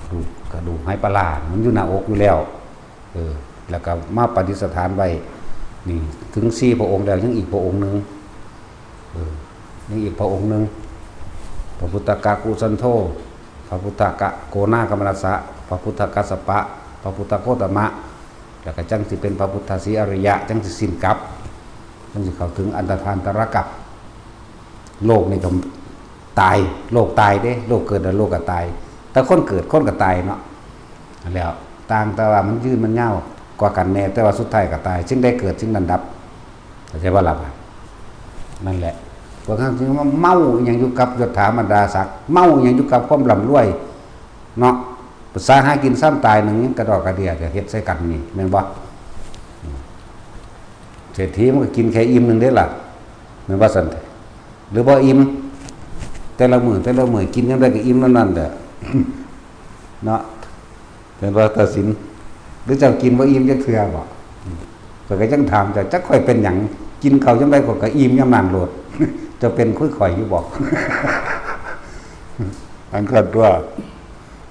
กระดูก- กระดูกไหปลาร้า มันอยู่หน้าอกอยู่แล้ว เออ แล้วก็มาประดิษฐานไว้ นี่ ถึงสี่พระองค์แล้ว ยังอีกพระองค์หนึ่ง เออ ยังอีกพระองค์หนึ่ง พระพุทธกะกุสันโธ พระพุทธกะโกนาคมนัสสะ พระพุทธกัสสปะ พระพุทธโคตมะ แล้วก็จั่งสิเป็นพระพุทธศรีอริยะ จั่งสิสิ้นกลับ จั่งสิเข้าถึงอันตรธานตรกัป โลกนี่ก็ตาย โลกตายเด้ โลกเกิดแล้วโลกก็ตาย แต่คนเกิดคนก็ตายเนาะ แล้ว ต่างแต่ว่ามันยืนมันยาวกว่ากันแน่ แต่ว่าสุดท้ายก็ตาย สิ่งใดเกิดสิ่งนั้นดับ เข้าใจบ่ล่ะ นั่นแหละ พวกท่านจึงว่าเมาอหย่างอยู่กับยศถาบรรดาศักดิ์ เมาอหย่างอยู่กับความร่ำรวย เนาะ ภาษาหากินซ้ำตายหนึ่งยังกระดอกกระเดียจะเฮ็ดใส่กันนี่ แม่นบ่ เศรษฐีมันก็กินแค่อิ่มหนึ่งเด้ล่ะ แม่นบ่ซั่น หรือบ่อิ่ม แต่ละมื้อ แต่ละมื้อกินยามใดก็อิ่มยามนั้นแหละ เนาะ เป็นว่าตัดสิน หรือเจ้ากินบ่อิ่มจักเทื่อบ่ ข้อยก็ยังถามเจ้า จักข้อยเป็นหยัง กินข้าวยามใดข้อยก็อิ่มยามนั้นโลด เจ้าเป็นคือข้อยอยู่บ่ อันคันตั๊ว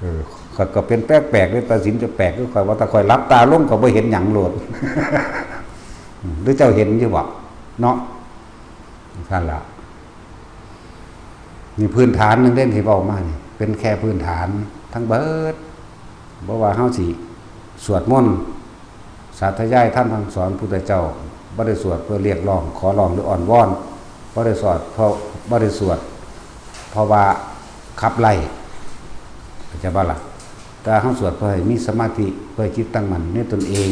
เออ ข้อยก็เป็นแปลกๆเด้ ตัดสินจะแปลกคือข้อย ว่าถ้าข้อยหลับตาลงข้อยบ่เห็นหยังโลด หรือเจ้าเห็นอยู่บ่ เนาะ ซั่นล่ะ นี่พื้นฐานหนึ่งเด้ที่เว้ามานี่ เป็นแค่พื้นฐานทั้งเบิด บ่ว่าเฮาสิสวดมนต์ สาธยายธรรมคำสอนพุทธเจ้า บ่ได้สวดเพื่อเรียกร้อง ขอร้องหรืออ้อนวอน บ่ได้สวดเพราะ บ่ได้สวด เพราะว่าขับไล่ เข้าใจบ่ล่ะ แต่เฮาสวดเพื่อให้มีสมาธิ เพื่อให้จิตตั้งมั่นในตนเอง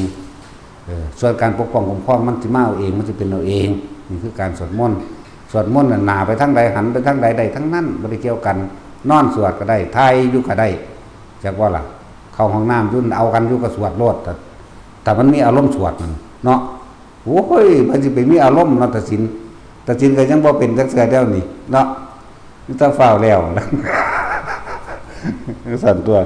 เออ ส่วนการปกป้องคุ้มครองมันสิมาเอาเอง มันสิเป็นเอาเอง นี่คือการสวดมนต์ สวดมนต์น่ะ หน้าไปทางใด หันไปทางใด ได้ทั้งนั้น บ่ได้เกี่ยวกัน นอนสวดก็ได้ ถ่ายอยู่ก็ได้ จักว่าล่ะ เข้าห้องน้ำอยู่ เอากันอยู่ก็สวดโลด แต่ แต่มันมีอารมณ์สวดนั่นเนาะ โอ้ย มันสิไปมีอารมณ์เนาะ ตัดสิน ตัดสินก็ยังบ่เป็นจักเทื่อเดียวนี่เนาะ มีแต่ฟ้าวแล้ว ซั่นตั๊ว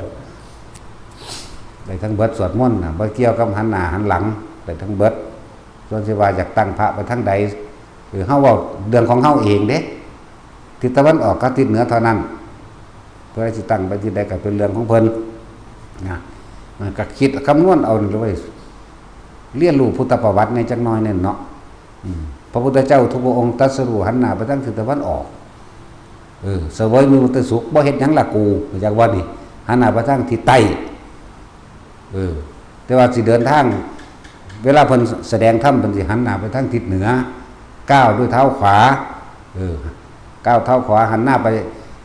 ได้ทั้งเบิด สวดมนต์น่ะ บ่เกี่ยวกับหันหน้าหันหลัง ได้ทั้งเบิด ส่วนสิว่าอยากตั้งพระไปทางใด คือเฮาเว้าเรื่องของเฮาเองเด้ ทิศตะวันออกกับทิศเหนือเท่านั้น เพิ่นสิตั้งไปทิศใดก็เป็นเรื่องของเพิ่น นะ มันก็คิดคำนวณเอานี่เว้ย เรียนรู้พุทธประวัติแหน่จักหน่อยแหน่เนาะ อืม พระพุทธเจ้าทุกพระองค์ตรัสรู้หันหน้าไปทางทิศตะวันออก เออ เสวยมีมุตติสุข บ่เฮ็ดหยังล่ะกู อยากว่านี่ หันหน้าไปทางทิศใต้ เออ แต่ว่าสิเดินทาง เวลาเพิ่นแสดงธรรม เพิ่นสิหันหน้าไปทางทิศเหนือ ก้าวด้วยเท้าขวา เออ ก้าวเท้าขวา หันหน้าไป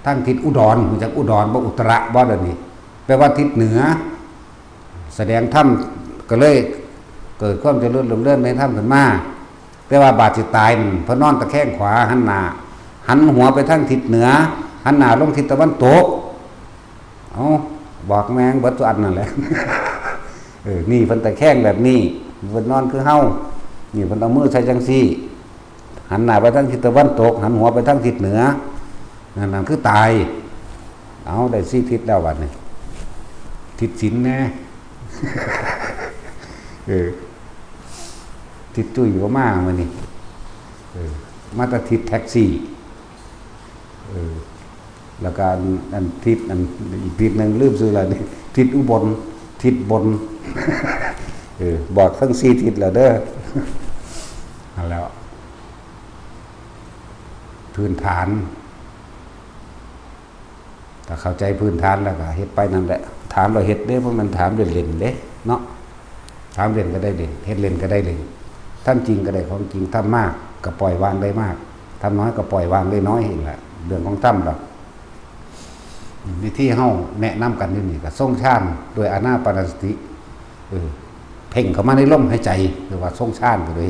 ทางทิศอุดร รู้จักอุดรบ่ อุตระบ่ เดี๋ยวนี้ แปลว่าทิศเหนือ แสดงธรรมก็เลยเกิดความเจริญรุ่งเรืองในธรรมขึ้นมา แต่ว่าบาดสิตายนั่น เพิ่นนอนตะแคงขวา หันหน้า หันหัวไปทางทิศเหนือ หันหน้าลงทิศตะวันตก เอ้า บอกแม่งเบิดทุกอันนั่นแหละ เออ นี่เพิ่นตะแคงแบบนี้ เพิ่นนอนคือเฮา นี่เพิ่นเอามือใส่จังซี่ หันหน้าไปทางทิศตะวันตก หันหัวไปทางทิศเหนือ นั่น นั่นคือตาย เอา ได้สี่ทิศแล้วบัดนี้ ทิศศีลแหน่ เออ ทิศจุ้ยบ่มามื้อนี้ เออ มาแต่ทิศแท็กซี่ เออ แล้วก็อัน อันทิศ อัน อีกทิศหนึ่งลืมชื่อแล้วนี่ ทิศอุบล ทิศบน เออ บอกทั้งสี่ทิศแล้วเด้อ นั่นแหล้ว พื้นฐาน ถ้าเข้าใจพื้นฐานแล้วก็เฮ็ดไปนั่นแหละ ถามแล้วเฮ็ดเด้ บ่แม่นถามเล่นๆเด้ เนาะ ถามเล่นก็ได้เล่น เฮ็ดเล่นก็ได้เล่น ทำจริงก็ได้ของจริง ทำมากก็ปล่อยวางได้มาก ทำน้อยก็ปล่อยวางได้น้อย เองแหละ เรื่องของธรรมดอก วิธีเฮาแนะนำกันอยู่นี่ก็ทรงฌานด้วยอานาปานสติ เออ เพ่งเข้ามาในลมหายใจ เรียกว่าทรงฌานไปเลย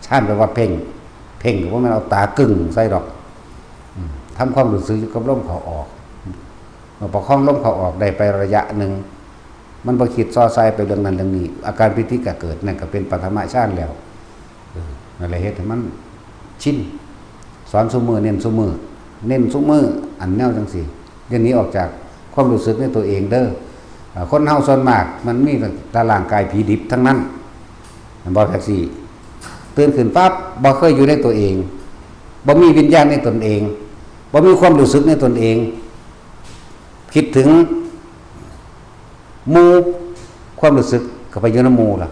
ฌานแปลว่าเพ่ง เพ่งก็บ่แม่นเอาตากึ่งใส่ดอก อืม ทำความรู้สึกอยู่กับลมเข้าออก เมื่อประคองลมเข้าออกได้ไประยะหนึ่ง มันบ่คิดส่อส่ายไปเรื่องนั้นเรื่องนี้ อาการปีติก็เกิด นั่นก็เป็นปฐมฌานแล้ว เออ นั่นแหละเฮ็ดให้มันชิน สอนซุมื้อ เน้นซุมื้อ เน้นซุมื้อ อันแนวจังซี่ อย่าหนีออกจาก ความรู้สึกในตัวเองเด้อ อ่า คนเฮาส่วนมากมันมีแต่ร่างกายผีดิบทั้งนั้น แม่นบ่ แท็กซี่ ตื่นขึ้นปั๊บ บ่เคยอยู่ในตัวเอง บ่มีวิญญาณในตนเอง บ่มีความรู้สึกในตนเอง คิดถึงหมู่ ความรู้สึกก็ไปอยู่นำหมู่ล่ะ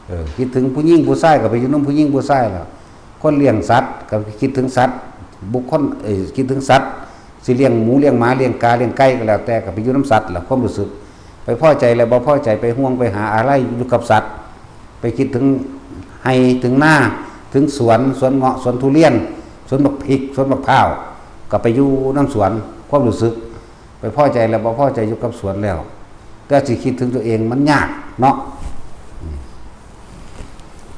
เออ คิดถึงผู้หญิงผู้ชายก็ไปอยู่นำผู้หญิงผู้ชายล่ะ คนเลี้ยงสัตว์ก็คิดถึงสัตว์ บุคคล เอ่อ คิดถึงสัตว์ สิเลี้ยงหมูเลี้ยงหมาเลี้ยงกาเลี้ยงไก่ก็แล้วแต่ ก็ไปอยู่นำสัตว์ล่ะ ความรู้สึก ไปพอใจแล้วบ่พอใจ ไปห่วงไปหาอาลัยอยู่กับสัตว์ ไปคิดถึงไฮ่ถึงนา ถึงสวน สวนเงาะ สวนทุเรียน สวนบักพริก สวนบักพร้าว ก็ไปอยู่นำสวน ความรู้สึก ไปพอใจแล้วบ่พอใจอยู่กับสวนแล้ว แต่สิคิดถึงตัวเองมันยากเนาะ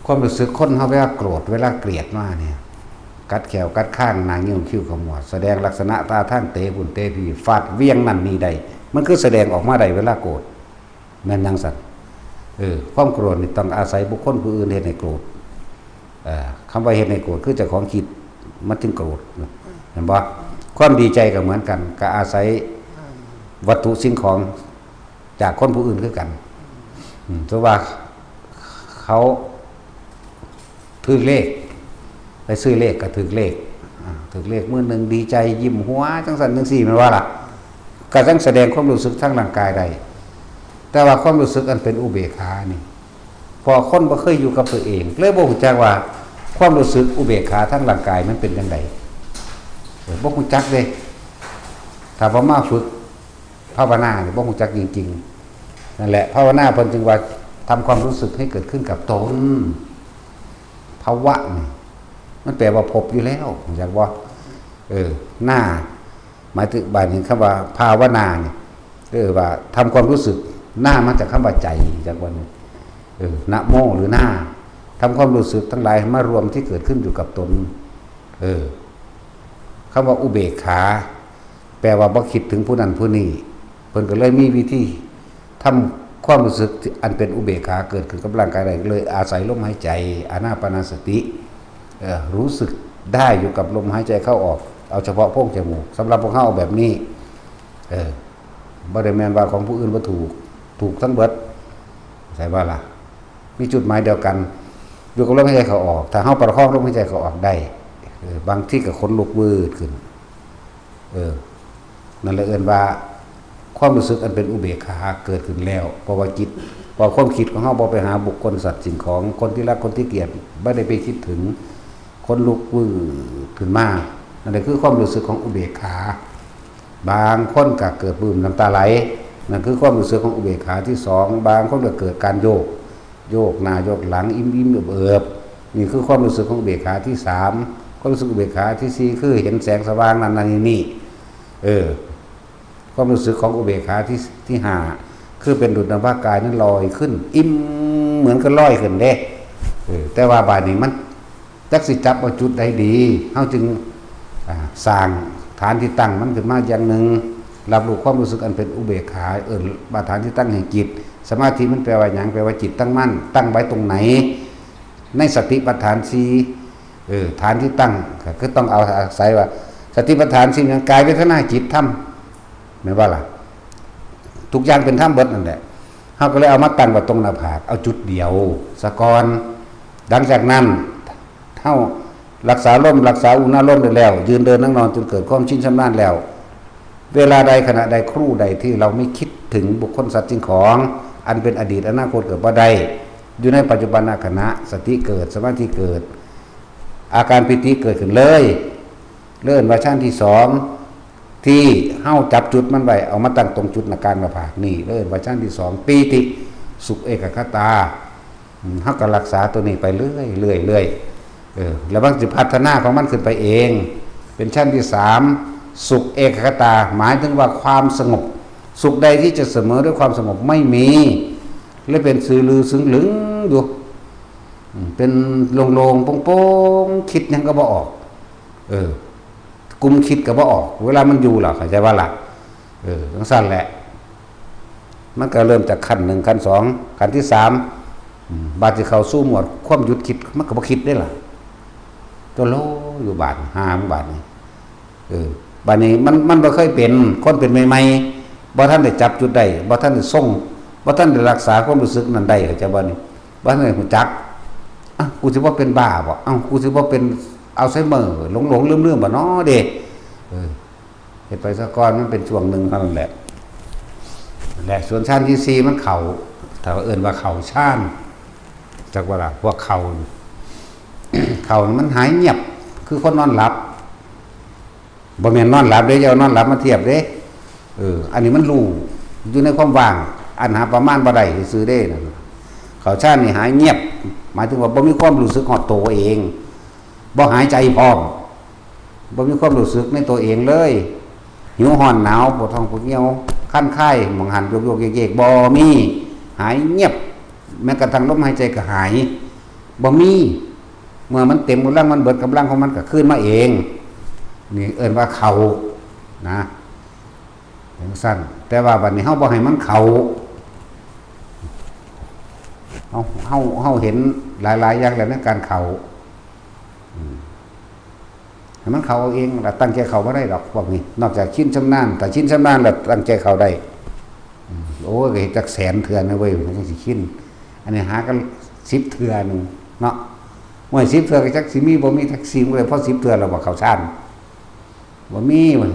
ความรู้สึกคนเฮาเวลาโกรธ เวลาเกลียดมาเนี่ย กัดแข้วกัดคาง หน้างิ้วคิ้วขมวด แสดงลักษณะท่าทางเตะพุ่นเตะพี้ ฟาดเหวียงนั่นนี่ได้ มันคือแสดงออกมาได้เวลาโกรธ แม่นจั่งซั้น เออ ความโกรธนี่ต้องอาศัยบุคคลผู้อื่นเฮ็ดให้โกรธ เอ่อ คำว่าเฮ็ดให้โกรธคือเจ้าของคิด มันจึงโกรธ เห็นบ่ ความดีใจก็เหมือนกัน ก็อาศัยวัตถุสิ่งของจากคนผู้อื่นคือกัน อืม สมมุติว่าเขาถืกเลข ไปซื้อเลขก็ถืกเลข อ่า ถืกเลขมื้อหนึ่งดีใจยิ้มหัวจั่งซั้นจั่งซี้ แม่นบ่ล่ะ ก็จั่งแสดงความรู้สึกทางร่างกายได้ แต่ว่าความรู้สึกอันเป็นอุเบกขานี่ พอคนบ่เคยอยู่กับตัวเอง เลยบ่รู้จักว่าความรู้สึกอุเบกขาทางร่างกายมันเป็นจั่งใด เออ บ่รู้จักเด้ ถ้าบ่มาฝึกภาวนานี่บ่รู้จักจริงๆ นั่นแหละ ภาวนาเพิ่นจึงว่าทำความรู้สึกให้เกิดขึ้นกับตน ภวะนี่ มันแปลว่าพบอยู่แล้ว รู้จักบ่ เออ นา หมายถึง บาดนี้คำว่าภาวนานี่ เออ ว่าทำความรู้สึก นามาจากคำว่าใจ จากวันนี้ เออ นะโม หรือนา ทำความรู้สึกทั้งหลายให้มารวมที่เกิดขึ้นอยู่กับตน เออ คำว่าอุเบกขา แปลว่าบ่คิดถึงผู้นั้นผู้นี้ เพิ่นก็เลยมีวิธีทำความรู้สึกที่อันเป็นอุเบกขาเกิดขึ้นกับร่างกายได้ เลยอาศัยลมหายใจ อานาปานสติ เอ่อ รู้สึกได้อยู่กับลมหายใจเข้าออก เอาเฉพาะโพรงจมูก สำหรับพวกเฮาเอาแบบนี้ เออ บ่ได้แม่นว่าของผู้อื่นบ่ถูก ถูกทั้งเบิด ใช่บ่ล่ะ มีจุดหมายเดียวกัน อยู่กับลมหายใจเข้าออก ถ้าเฮาประคองลมหายใจเข้าออกได้ เออ บางทีก็ขนลุกวืดขึ้น เออ นั่นแหละเอิ้นว่า ความรู้สึกอันเป็นอุเบกขาเกิดขึ้นแล้ว เพราะว่าจิต เพราะความคิดของเฮาบ่ไปหาบุคคลสัตว์สิ่งของ คนที่รักคนที่เกลียด บ่ได้ไปคิดถึง ขนลุกวืดขึ้นมา นั่นแหละคือความรู้สึกของอุเบกขา บางคนก็เกิดปลื้มน้ำตาไหล นั่นคือความรู้สึกของอุเบกขาที่สอง บางคนก็เกิดการโยก โยกหน้าโยกหลัง อิ่มๆ เอิบๆ นี่คือความรู้สึกของอุเบกขาที่สาม ความรู้สึกอุเบกขาที่สี่ คือเห็นแสงสว่างนั่นนั่นนี่นี่ เออ ความรู้สึกของอุเบกขาที่ ที่ห้า คือเป็นดุจนภากายนั้นลอยขึ้น อิ่มเหมือนกับลอยขึ้นเด้ เออ แต่ว่าบาดนี้มันจักสิจับเอาจุดใดดี เฮาจึง อ่า สร้างฐานที่ตั้งมันขึ้นมาอย่างหนึ่ง รับรู้ความรู้สึกอันเป็นอุเบกขา เอิ้นว่าฐานที่ตั้งแห่งจิต สมาธิมันแปลว่าหยัง แปลว่าจิตตั้งมั่น ตั้งไว้ตรงไหน ในสติปัฏฐานสี่ เออ ฐานที่ตั้งก็คือต้องเอาอาศัยว่า สติปัฏฐานสี่ อย่างกายเวทนาจิตธรรม แม่นบ่ล่ะ ทุกอย่างเป็นธรรมเบิดนั่นแหละ เฮาก็เลยเอามาตั้งไว้ตรงหน้าผาก เอาจุดเดียวซะก่อน หลังจากนั้น เฮารักษาลม รักษาอุณาโลมได้แล้ว ยืนเดินนั่งนอนจนเกิดความชินชำนาญแล้ว เวลาใดขณะใดครู่ใดที่เราไม่คิดถึงบุคคลสัตว์สิ่งของ อันเป็นอดีตอนาคตเกิดบ่ได้ อยู่ในปัจจุบันขณะ สติเกิด สมาธิเกิด อาการปีติเกิดขึ้นเลย เอิ้นว่าฌานที่สอง ที่เฮาจับจุดมันไว้ เอามาตั้งตรงจุดหน้ากลางหน้าผากนี่ เอิ้นว่าฌานที่สอง ปีติ สุขเอกัคคตา อืม เฮาก็รักษาตัวนี้ไปเรื่อยๆ เรื่อยๆ เออ แล้วมันสิพัฒนาของมันขึ้นไปเอง เป็นฌานที่สาม สุขเอกัคคตา หมายถึงว่าความสงบ สุขใดที่จะเสมอด้วยความสงบไม่มี และเป็นซื่อลือซึ่งลึงอยู่ อืม เป็นโล่งๆ โปร่งๆ คิดหยังก็บ่ออก เออ กุมคิดก็บ่ออก เวลามันอยู่ล่ะ เข้าใจบ่ล่ะ เออ จั่งซั้นแหละ มันก็เริ่มจากขั้นหนึ่ง ขั้นสอง ขั้นที่สาม อืม บาดสิเข้าสู่หมวดความหยุดคิด มันก็บ่คิดเด้ล่ะ ตัวโลอยู่บาด หามันบาดนี่ เออ บาดนี้มัน มันบ่เคยเป็น คนเป็นใหม่ บ่ทันได้จับจุดได้ บ่ทันได้ทรง บ่ทันได้รักษาความรู้สึกนั้นได้ เข้าใจบ่นี่ บ่ทันได้รู้จัก อ้าว กูสิบ่เป็นบ้าบ่ อ้าว กูสิบ่เป็นอัลไซเมอร์ หลงๆ ลืมๆ บ่น้อเด้ เออ เฮ็ดไปซะก่อน มันเป็นช่วงหนึ่งเท่านั้นแหละ นั่นแหละ ส่วนฌานที่สี่มันเข้า ถ้าเอิ้นว่าเข้าฌาน จักว่าล่ะ พวกเข้า เข้ามันหายเงียบ คือคนนอนหลับ บ่แม่นนอนหลับเด้ อย่าเอานอนหลับมาเทียบเด้ เออ อันนี้มันรู้อยู่ในความว่าง อันหาประมาณบ่ได้ซื่อๆเด้นั่น เข้าฌานนี่หายเงียบ หมายถึงว่าบ่มีความรู้สึกฮอดตัวเอง บ่หายใจพร้อม บ่มีความรู้สึกในตัวเองเลย หิวร้อนหนาว ปวดท้องปวดเยี่ยว คันคาย หม่องหั้นโยกๆเยกๆ บ่มี หายเงียบ แม้กระทั่งลมหายใจก็หาย บ่มี เมื่อมันเต็มกำลัง มันเบิดกำลังของมันก็คืนมาเอง นี่เอิ้นว่าเข้า นะ จั่งซั้น แต่ว่าบัดนี้เฮาบ่ให้มันเข้า เฮา เฮา เฮาเห็นหลายๆอย่างแล้วในการเข้า อืม ให้มันเข้าเอาเองล่ะ ตั้งใจเข้าบ่ได้ดอกพวกนี้ นอกจากชินชำนาญ ถ้าชินชำนาญแล้วตั้งใจเข้าได้ อืม โอ้ย ก็เฮ็ดจักแสนเทื่อนะเว้ย มันจั่งสิชิน อันนี้หากันสิบเทื่อหนึ่งเนาะ โอ้ย สิบเทื่อก็จักสิมีบ่มีจักสิงเลย พอสิบเทื่อแล้วบ่เข้าฌาน บ่มีมัน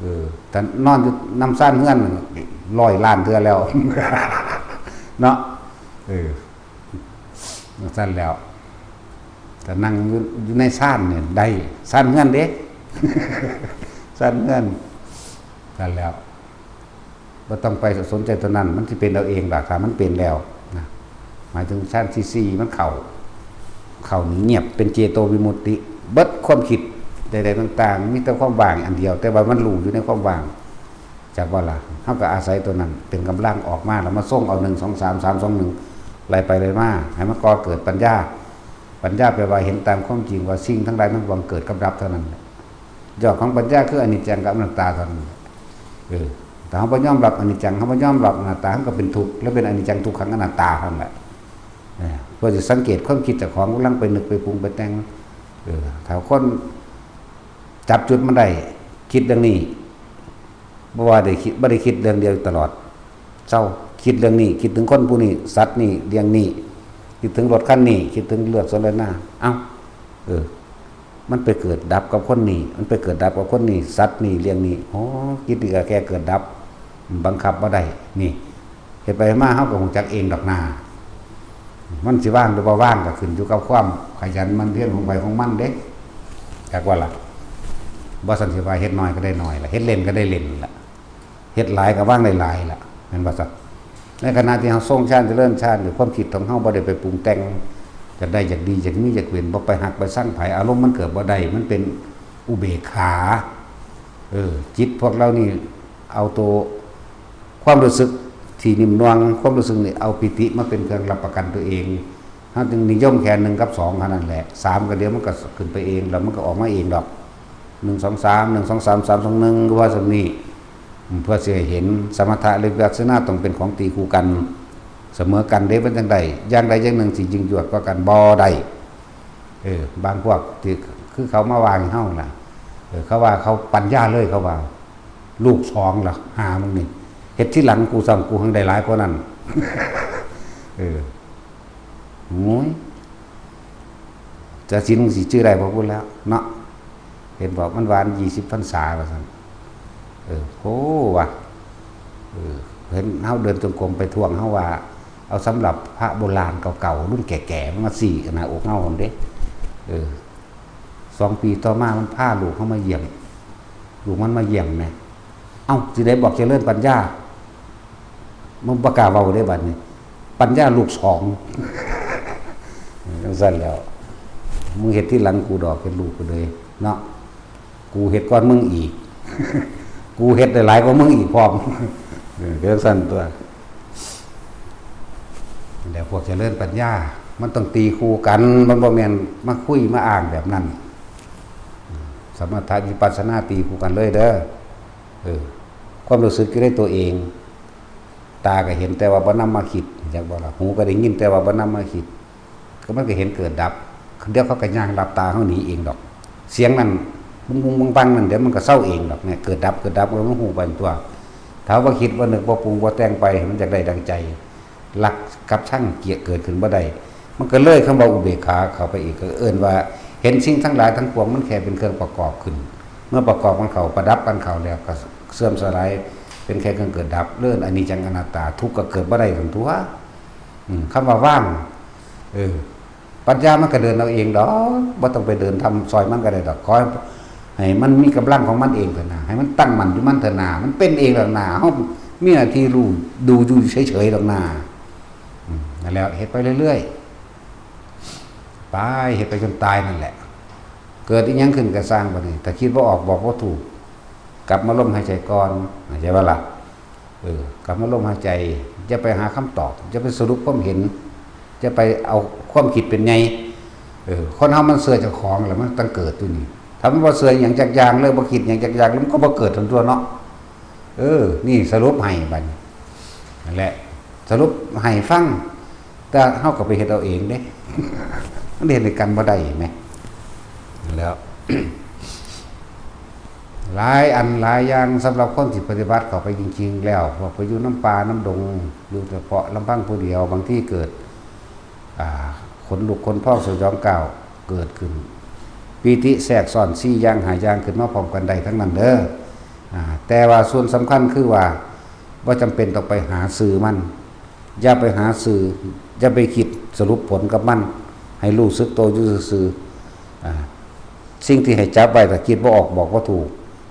เออ แต่นอนอยู่นำซานเฮือนร้อยล้านเทื่อแล้ว เนาะ เออ จั่งซั้นแล้ว แต่นั่งอยู่ อยู่ในซานเนี่ยได้ ซานเฮือนเด้ ซานเฮือน ซั้นแล้ว บ่ต้องไปสนใจตัวนั้น มันสิเป็นเอาเองดอก ถ้ามันเป็นแล้วนะ หมายถึงฌานที่สี่มันเข้า เข้านี่เงียบ เป็นเจโตวิมุตติ เบิดความคิดใดๆต่างๆ มีแต่ความว่างอันเดียว แต่ว่ามันรู้อยู่ในความว่าง จักว่าล่ะ เฮาก็อาศัยตัวนั้นเป็นกำลังออกมา แล้วมาทรงเอา หนึ่ง สอง สาม สาม สอง หนึ่ง ไล่ไปไล่มา ให้มันก่อเกิดปัญญา ปัญญาแปลว่าเห็นตามความจริงว่าสิ่งทั้งหลายทั้งปวงเกิดกับดับเท่านั้น ยอดของปัญญาคืออนิจจังกับอนัตตาเท่านั้น เออ ถ้าเฮาบ่ยอมรับอนิจจัง เฮาบ่ยอมรับอนัตตา เฮาก็เป็นทุกข์ และเป็นอนิจจังทุกขังอนัตตาเท่านั้นแหละ เออ เพื่อสิสังเกตความคิดเจ้าของกำลังไปนึกไปปรุงไปแต่ง เออ ถ้าคนจับจุดมันได้ คิดเรื่องนี้ บ่ว่าได้คิด บ่ได้คิดเรื่องเดียวตลอด เซา คิดเรื่องนี้ คิดถึงคนผู้นี้ สัตว์นี้ เรื่องนี้ คิดถึงรถคันนี้ คิดถึงเลือดสนเลือดหน้า เอ้า เออ มันไปเกิดดับกับคนนี้ มันไปเกิดดับกับคนนี้ สัตว์นี้ เรื่องนี้ อ๋อ จิตนี่ก็แค่เกิดดับ บังคับบ่ได้ นี่ เฮ็ดไปมาเฮาก็ฮู้จักเองดอกนา มันสิว่างหรือบ่ว่างก็ขึ้นอยู่กับความขยันหมั่นเพียรของไผของมันเด้ จักว่าล่ะ บ่ซั้นสิว่าเฮ็ดน้อยก็ได้น้อยล่ะ เฮ็ดเล่นก็ได้เล่นล่ะ เฮ็ดหลายก็ว่างได้หลายล่ะ แม่นบ่ซั้น ในขณะที่เฮาทรงฌานเจริญฌานอยู่ ความคิดของเฮาบ่ได้ไปปรุงแต่ง อยากได้อยากดีอยากมีอยากเป็น บ่ไปฮักไปซังไผ อารมณ์มันเกิดบ่ได้ มันเป็นอุเบกขา เออ จิตพวกเรานี่เอาตัว ความรู้สึกที่นิ่มนวล ความรู้สึกนี่เอาปีติมาเป็นเครื่องรับประกันตัวเอง เฮาจึงนิยมแค่หนึ่งกับสองเท่านั้นแหละ สามก็เดี๋ยวมันก็ขึ้นไปเอง แล้วมันก็ออกมาเองดอก หนึ่ง สอง สาม หนึ่ง สอง สาม สาม สอง หนึ่ง หรือว่าส่ำนี้ อืม เพื่อสิให้เห็นสมถะและวิปัสสนาต้องเป็นของตีคู่กัน เสมอกันเด้ มันจั่งใด อย่างใดอย่างหนึ่งสิยิ่งยวดกว่ากันบ่ได้ เออ บางพวกที่คือเขามาว่าให้เฮาน่ะ เออ เขาว่าเขาปัญญาเลย เขาว่า ลูกสองล่ะ หามึงนี่ เฮ็ดทีหลังกูซ้ำ กูหังได้หลายกว่านั้น เออ โอ้ย จะสินสิจื้อได้บ่พูดแล้วเนาะ เห็นบอกมันหวานยี่สิบพรรษาว่าซั่น เออ โห ว่ะ เออ เห็นเฮาเดินจงกรมไปทวงเฮาว่า เอาสำหรับพระโบราณเก่าๆ รุ่นแก่ๆ มันมาสี่หน้าอกเฮาหั่นเด้ เออ สองปีต่อมามันพาลูกเฮามาเยี่ยม ลูกมันมาเยี่ยมแหม เอ้า สิได้บอกเจริญปัญญา มันบ่กล้าเว้าเด้บัดนี้ ปัญญาลูกสอง จั่งซั้นแล้ว มึงเฮ็ดทีหลังกูดอก เป็นลูกกูเลยเนาะ กูเฮ็ดก่อนมึงอีก กูเฮ็ดได้หลายกว่ามึงอีกพร้อม เออ จั่งซั้นตัว แล้วพวกเจริญปัญญา มันต้องตีคู่กัน มันบ่แม่นมาคุยมาอ้างแบบนั้น สมถะวิปัสสนาตีคู่กันเลยเด้อ เออ ความรู้สึกอยู่ในตัวเอง ตาก็เห็นแต่ว่าบ่นำมาคิด จักบ่ล่ะ หูก็ได้ยินแต่ว่าบ่นำมาคิด ก็มันก็เห็นเกิดดับ เดี๋ยวเขาก็ย่างหลับตาเขาหนีเองดอก เสียงนั่น บุ้งบุ้งบังบังนั่น เดี๋ยวมันก็เซาเองดอกเนี่ย เกิดดับ เกิดดับ เออ มันฮู้ไปตัว ถ้าบ่คิด บ่นึก บ่ปรุง บ่แต่งไป มันอยากได้ดังใจ รักกับชังเกลียดเกิดขึ้นบ่ได้ มันก็เลยคำว่าอุเบกขาเข้าไปอีก ก็เอิ้นว่าเห็นสิ่งทั้งหลายทั้งปวงมันแค่เป็นเครื่องประกอบขึ้น เมื่อประกอบกันเข้า ประดับกันเข้าแล้วก็เสื่อมสลาย เป็นแค่เครื่องเกิดดับ เรื่องอนิจจังอนัตตา ทุกข์ก็เกิดบ่ได้ทั้งตัว อืม คำว่าว่าง เออ ปัญญามันก็เดินเอาเองดอก บ่ต้องไปเดินทำซอยมันก็ได้ดอก ขอให้ ให้มันมีกำลังของมันเองเถอะนะ ให้มันตั้งมั่นอยู่มันเถอะนะ มันเป็นเองดอกนะ เฮามีหน้าที่รู้ ดูอยู่เฉยๆดอกนะ อืม นั่นแหละ เฮ็ดไปเรื่อยๆ ไป เฮ็ดไปจนตายนั่นแหละ เกิดอิหยังขึ้นก็ซ่างบัดนี้ ถ้าคิดบ่ออก บอกบ่ถูก กลับมาลมหายใจก่อน เข้าใจบ่ล่ะ เออ กลับมาลมหายใจ อย่าไปหาคำตอบ อย่าไปสรุปความเห็น อย่าไปเอาความคิดเป็นใหญ่ เออ คนเฮามันเชื่อเจ้าของแล้วมันต้องเกิดอยู่นี่ ถ้ามันบ่เชื่อหยังจักอย่างเลย บ่คิดหยังจักอย่างเลย มันก็บ่เกิดทันตัวเนาะ เออ นี่สรุปให้บัดนี้ นั่นแหละ สรุปให้ฟัง แต่เฮาก็ไปเฮ็ดเอาเองเด้ มันเฮ็ดด้วยกันบ่ได้แหม แล้ว หลายอันหลายอย่างสำหรับคนที่ปฏิบัติเข้าไปจริงๆแล้ว พวกไปอยู่นำป่านำดง อยู่เฉพาะลำพังผู้เดียว บางทีเกิด อ่า ขนลุกขนพองสยองกล้าวเกิดขึ้น ปีติแทรกซ้อนสี่อย่างห้าอย่างขึ้นมาพร้อมกันได้ทั้งนั้นเด้อ อ่า แต่ว่าส่วนสำคัญคือว่า บ่จำเป็นต้องไปหาชื่อมัน อย่าไปหาชื่อ อย่าไปคิดสรุปผลกับมัน ให้รู้สึกตัวอยู่ซื่อๆ อ่า สิ่งที่ให้จับไว้ ถ้าคิดบ่ออก บอกบ่ถูก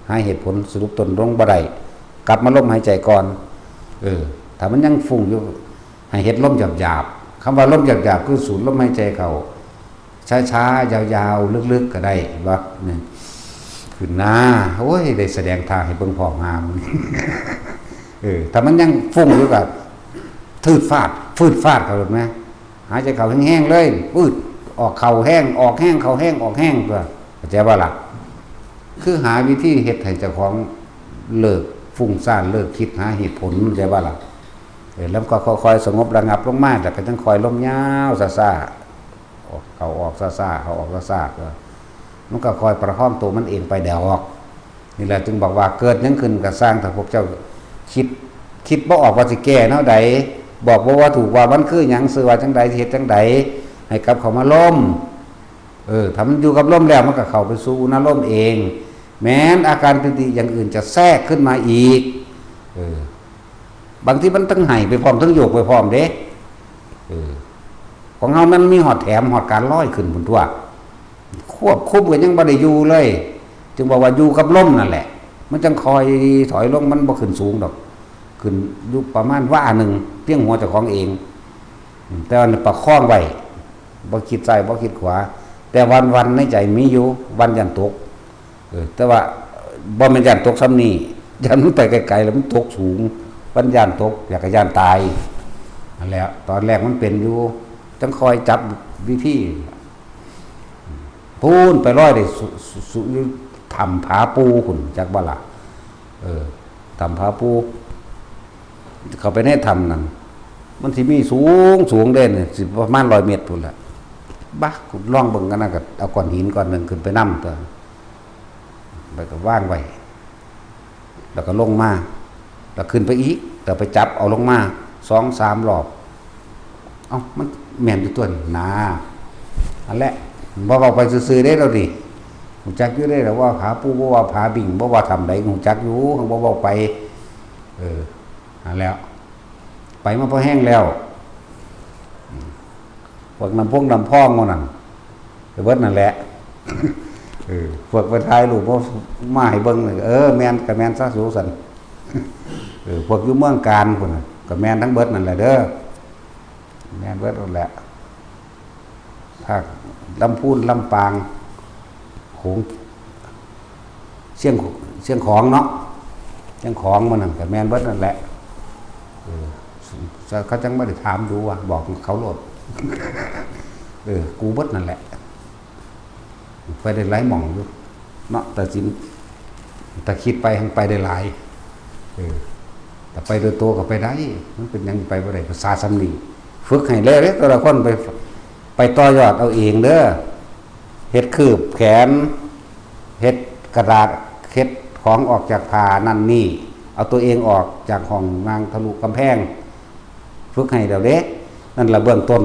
หาเหตุผลสรุปต้นลงบ่ได้ กลับมาลมหายใจก่อน เออ ถ้ามันยังฟุ้งอยู่ ให้เฮ็ดลมหยาบๆ คำว่าลมหยาบๆ คือสูดลมหายใจเข้า ช้าๆ ยาวๆ ลึกๆ ก็ได้ เห็นบ่ นี่ ขึ้นหน้า โอ้ย ได้แสดงท่าให้เบิ่งพร้อมหามึง เออ ถ้ามันยังฟุ้งอยู่ก็ทืดฟาด ฟืดฟาดเข้าโลดแหม หายใจเข้าแฮงๆ เลย ปืด ออกเข้าแฮง ออกแฮง เข้าแฮง ออกแฮง ตัว เข้าใจบ่ล่ะ คือหาวิธีเฮ็ดให้เจ้าของเลิกฟุ้งซ่าน เลิกคิดหาเหตุผล เข้าใจบ่ล่ะ เออ แล้วก็ค่อยๆ สงบระงับลงมา แล้วก็จั่งค่อยลมยาวช้าๆ ออก เข้าออกช้าๆ เข้าออกช้าๆ ก็ มันก็ค่อยประคองตัวมันเองไปดอก นี่แหละจึงบอกว่าเกิดหยังขึ้นก็ซ่าง ถ้าพวกเจ้าคิด คิดบ่ออกว่าสิแก้แนวใด บอกบ่ว่าถูกว่ามันคือหยัง ชื่อว่าจั่งใด สิเฮ็ดจั่งใด ให้กลับเข้ามาลม เออ ถ้ามันอยู่กับลมแล้ว มันก็เข้าไปสู่อุณาโลมเอง แม้นอาการปีติอย่างอื่นจะแทรกขึ้นมาอีก เออ บางทีมันทั้งไห้ไปพร้อม ทั้งโยกไปพร้อมเด้ เออ ของเฮามันมีฮอดแถม ฮอดการลอยขึ้นพุ้นตัว ควบคุมก็ยังบ่ได้อยู่เลย จึงบอกว่าอยู่กับลมนั่นแหละ มันจั่งค่อยถอยลง มันบ่ขึ้นสูงดอก ขึ้นอยู่ประมาณวาหนึ่ง เพียงหัวเจ้าของเอง อืม แต่ว่าประคองไว้ บ่คิดซ้ายบ่คิดขวา แต่วันๆ ในใจมีอยู่ วันย้านตก เออ แต่ว่าบ่แม่นย้านตกส่ำนี้ ย้านมันไปไกลๆ แล้วมันตกสูง วันย้านตก อยากก็ย้านตาย นั่นแหละ ตอนแรกมันเป็นอยู่ จั่งค่อยจับวิธี พู้นไปลอยได้สุ สุ สุ อยู่ถ้ำผาปูพุ้น จักบ่ล่ะ เออ ถ้ำผาปู เข้าไปในถ้ำนั่น มันสิมีสูงสูงเด้นี่ สิประมาณร้อยเมตรพุ้นแหละ บะ กูลองเบิ่งกันนะ ก็เอาก้อนหินก้อนหนึ่งขึ้นไปนำตัว แล้วก็วางไว้ แล้วก็ลงมา แล้วขึ้นไปอีก แล้วไปจับเอาลงมา สองสามรอบ เอ้า มันแม่นอยู่ตัวนี่นา อันแหละ บ่เว้าไปซื่อๆ เด้เราดิ ฮู้จักอยู่เด้ เราว่าผาปู บ่ว่าผาบิ่ง บ่ว่าถ้ำใด ฮู้จักอยู่ บ่เว้าไป เออ นั่นแหละ ไปมาพอแฮงแล้ว พวกน้ำพงน้ำพองหมู่นั่น ไปเบิดนั่นแหละ เออ พวกไปถ่ายรูปมา มาให้เบิ่ง เออ แม่นก็แม่นซะสูสัน เออ พวกอยู่เมืองกาญพุ้นน่ะ ก็แม่นทั้งเบิดนั่นแหละเด้อ แม่นเบิดนั่นแหละ ภาคลำพูน ลำปาง โขง เชียง เชียงของเนาะ เชียงของหมู่นั่นก็แม่นเบิดนั่นแหละ เออ เขาจั่งบ่ได้ถามดูว่า บอกเขาโลด เออ กูเบิดนั่นแหละ ไปได้หลายหม่องอยู่ เนาะ แต่สิ ถ้าคิดไป หั้นไปได้หลาย เออ แต่ไปโดยตัวก็ไปได้ มันเป็นหยังไปบ่ได้ ภาษาส่ำนี้ ฝึกให้แล้วเด้ แต่ละคนไป ไปต่อยอดเอาเองเด้อ เฮ็ดคืบแขน เฮ็ดกระดาษ เฮ็ดของออกจากผ้านั่นนี่ เอ เอาตัวเองออกจากห้องนั่งทะลุกำแพง ฝึกให้แล้วเด้ นั่นละเบื้องต้น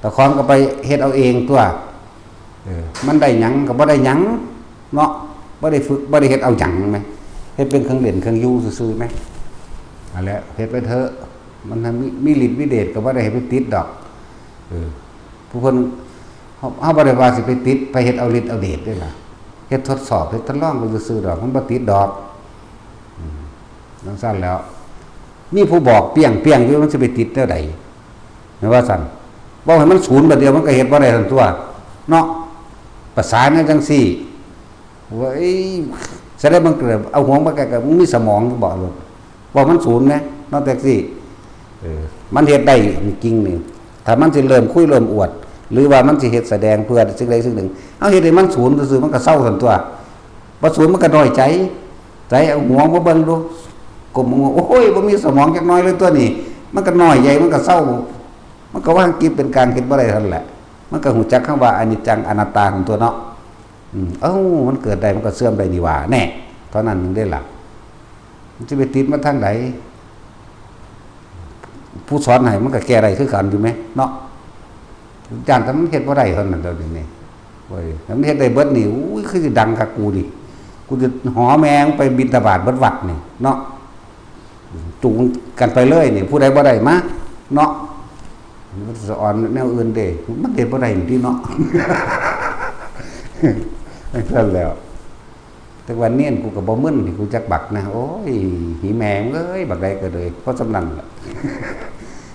แต่ของก็ไปเฮ็ดเอาเองตัว เออ มันได้หยังก็บ่ได้หยังเนาะ บ่ได้ฝึก บ่ได้เฮ็ดเอาหยังแหม เฮ็ดเป็นเครื่องเล่นเครื่องอยู่ซื่อๆแหม นั่นแหละ เฮ็ดไปเถอะ มันมี มีฤทธิ์มีเดชก็บ่ได้ให้ไปติดดอก เออ ผู้เพิ่น เฮา เฮาบ่ได้ว่าสิไปติด ไปเฮ็ดเอาฤทธิ์เอาเดชเด้ล่ะ เฮ็ดทดสอบ เฮ็ดทดลองไปซื่อๆดอก มันบ่ติดดอก อืม จั่งซั่นแล้ว มีผู้บอกเปี้ยงๆอยู่ มันสิไปติดแนวใด แม่นว่าซั่น เว้าให้มันศูนย์บาดเดียว มันก็เฮ็ดบ่ได้ซั่นตัว เนาะ ประสาทกันจั่งซี้ เว้ย แสดงมันเกิด เอาหัวมาใกล้ๆ มึงมีสมองบ่ เว้ามันศูนย์แหม เนาะ แท็กซี่ เออ มันเฮ็ดได้จริงๆนี่ ถ้ามันสิเริ่มคุยเริ่มอวด หรือว่ามันสิเฮ็ดแสดงเพื่อสิ่งใดสิ่งหนึ่ง เอาเฮ็ดให้มันศูนย์ซื่อๆ มันก็เซาซั่นตัว บ่ศูนย์มันก็น้อยใจ ใส่เอาหัวมาเบิ่งดู ก้มหัว โอ้ย บ่มีสมองจักหน่อยเลยตัวนี้ มันก็น้อยใจ มันก็เซา มันก็วางจิตเป็นกลาง เฮ็ดบ่ได้เท่านั้นแหละ มันก็ฮู้จักคำว่าอนิจจังอนัตตาของตัวเนาะ อืม เอ้า มันเกิดได้ มันก็เสื่อมได้นี่หว่า แน่ เท่านั้นหนึ่งได้ล่ะ มันสิไปติดมาทางใด ผู้สอนให้มันก็แก้ได้คือกันอยู่แหมเนาะ ย่านแต่มันเฮ็ดบ่ได้เท่านั้นเดียวนี้ โอ้ย ถ้ามันเฮ็ดได้เบิดนี่ อุ้ย คือสิดังคักกูนี่ กูสิหอแม่งไปบิณฑบาตเบิดวัดนี่ เนาะ จูงกันไปเลยนี่ ผู้ใดบ่ได้มา เนาะ มันสอนแนวอื่นเด้ มันเฮ็ดบ่ได้อยู่ที่เนาะ นั่นแหล้ว แต่ว่าเณรกูก็บ่มึนนี่ กูจักบักนะ โอ้ย หีแม่งเอ้ย บักใดก็เลย เพราะสำนั้นล่ะ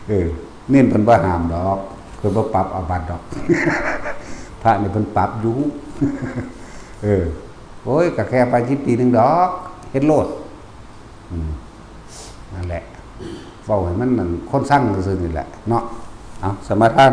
เออ เณรเพิ่นบ่ห้ามดอก เพิ่นบ่ปรับอาบัติดอก พระนี่เพิ่นปรับอยู่ เออ โอ้ย ก็แค่ไปจิตตีหนึ่งดอก เฮ็ดโลด อืม นั่นแหละ เว้าให้มันนั่น คนสั่งซื่อๆนี่แหละเนาะ เอา สมาทาน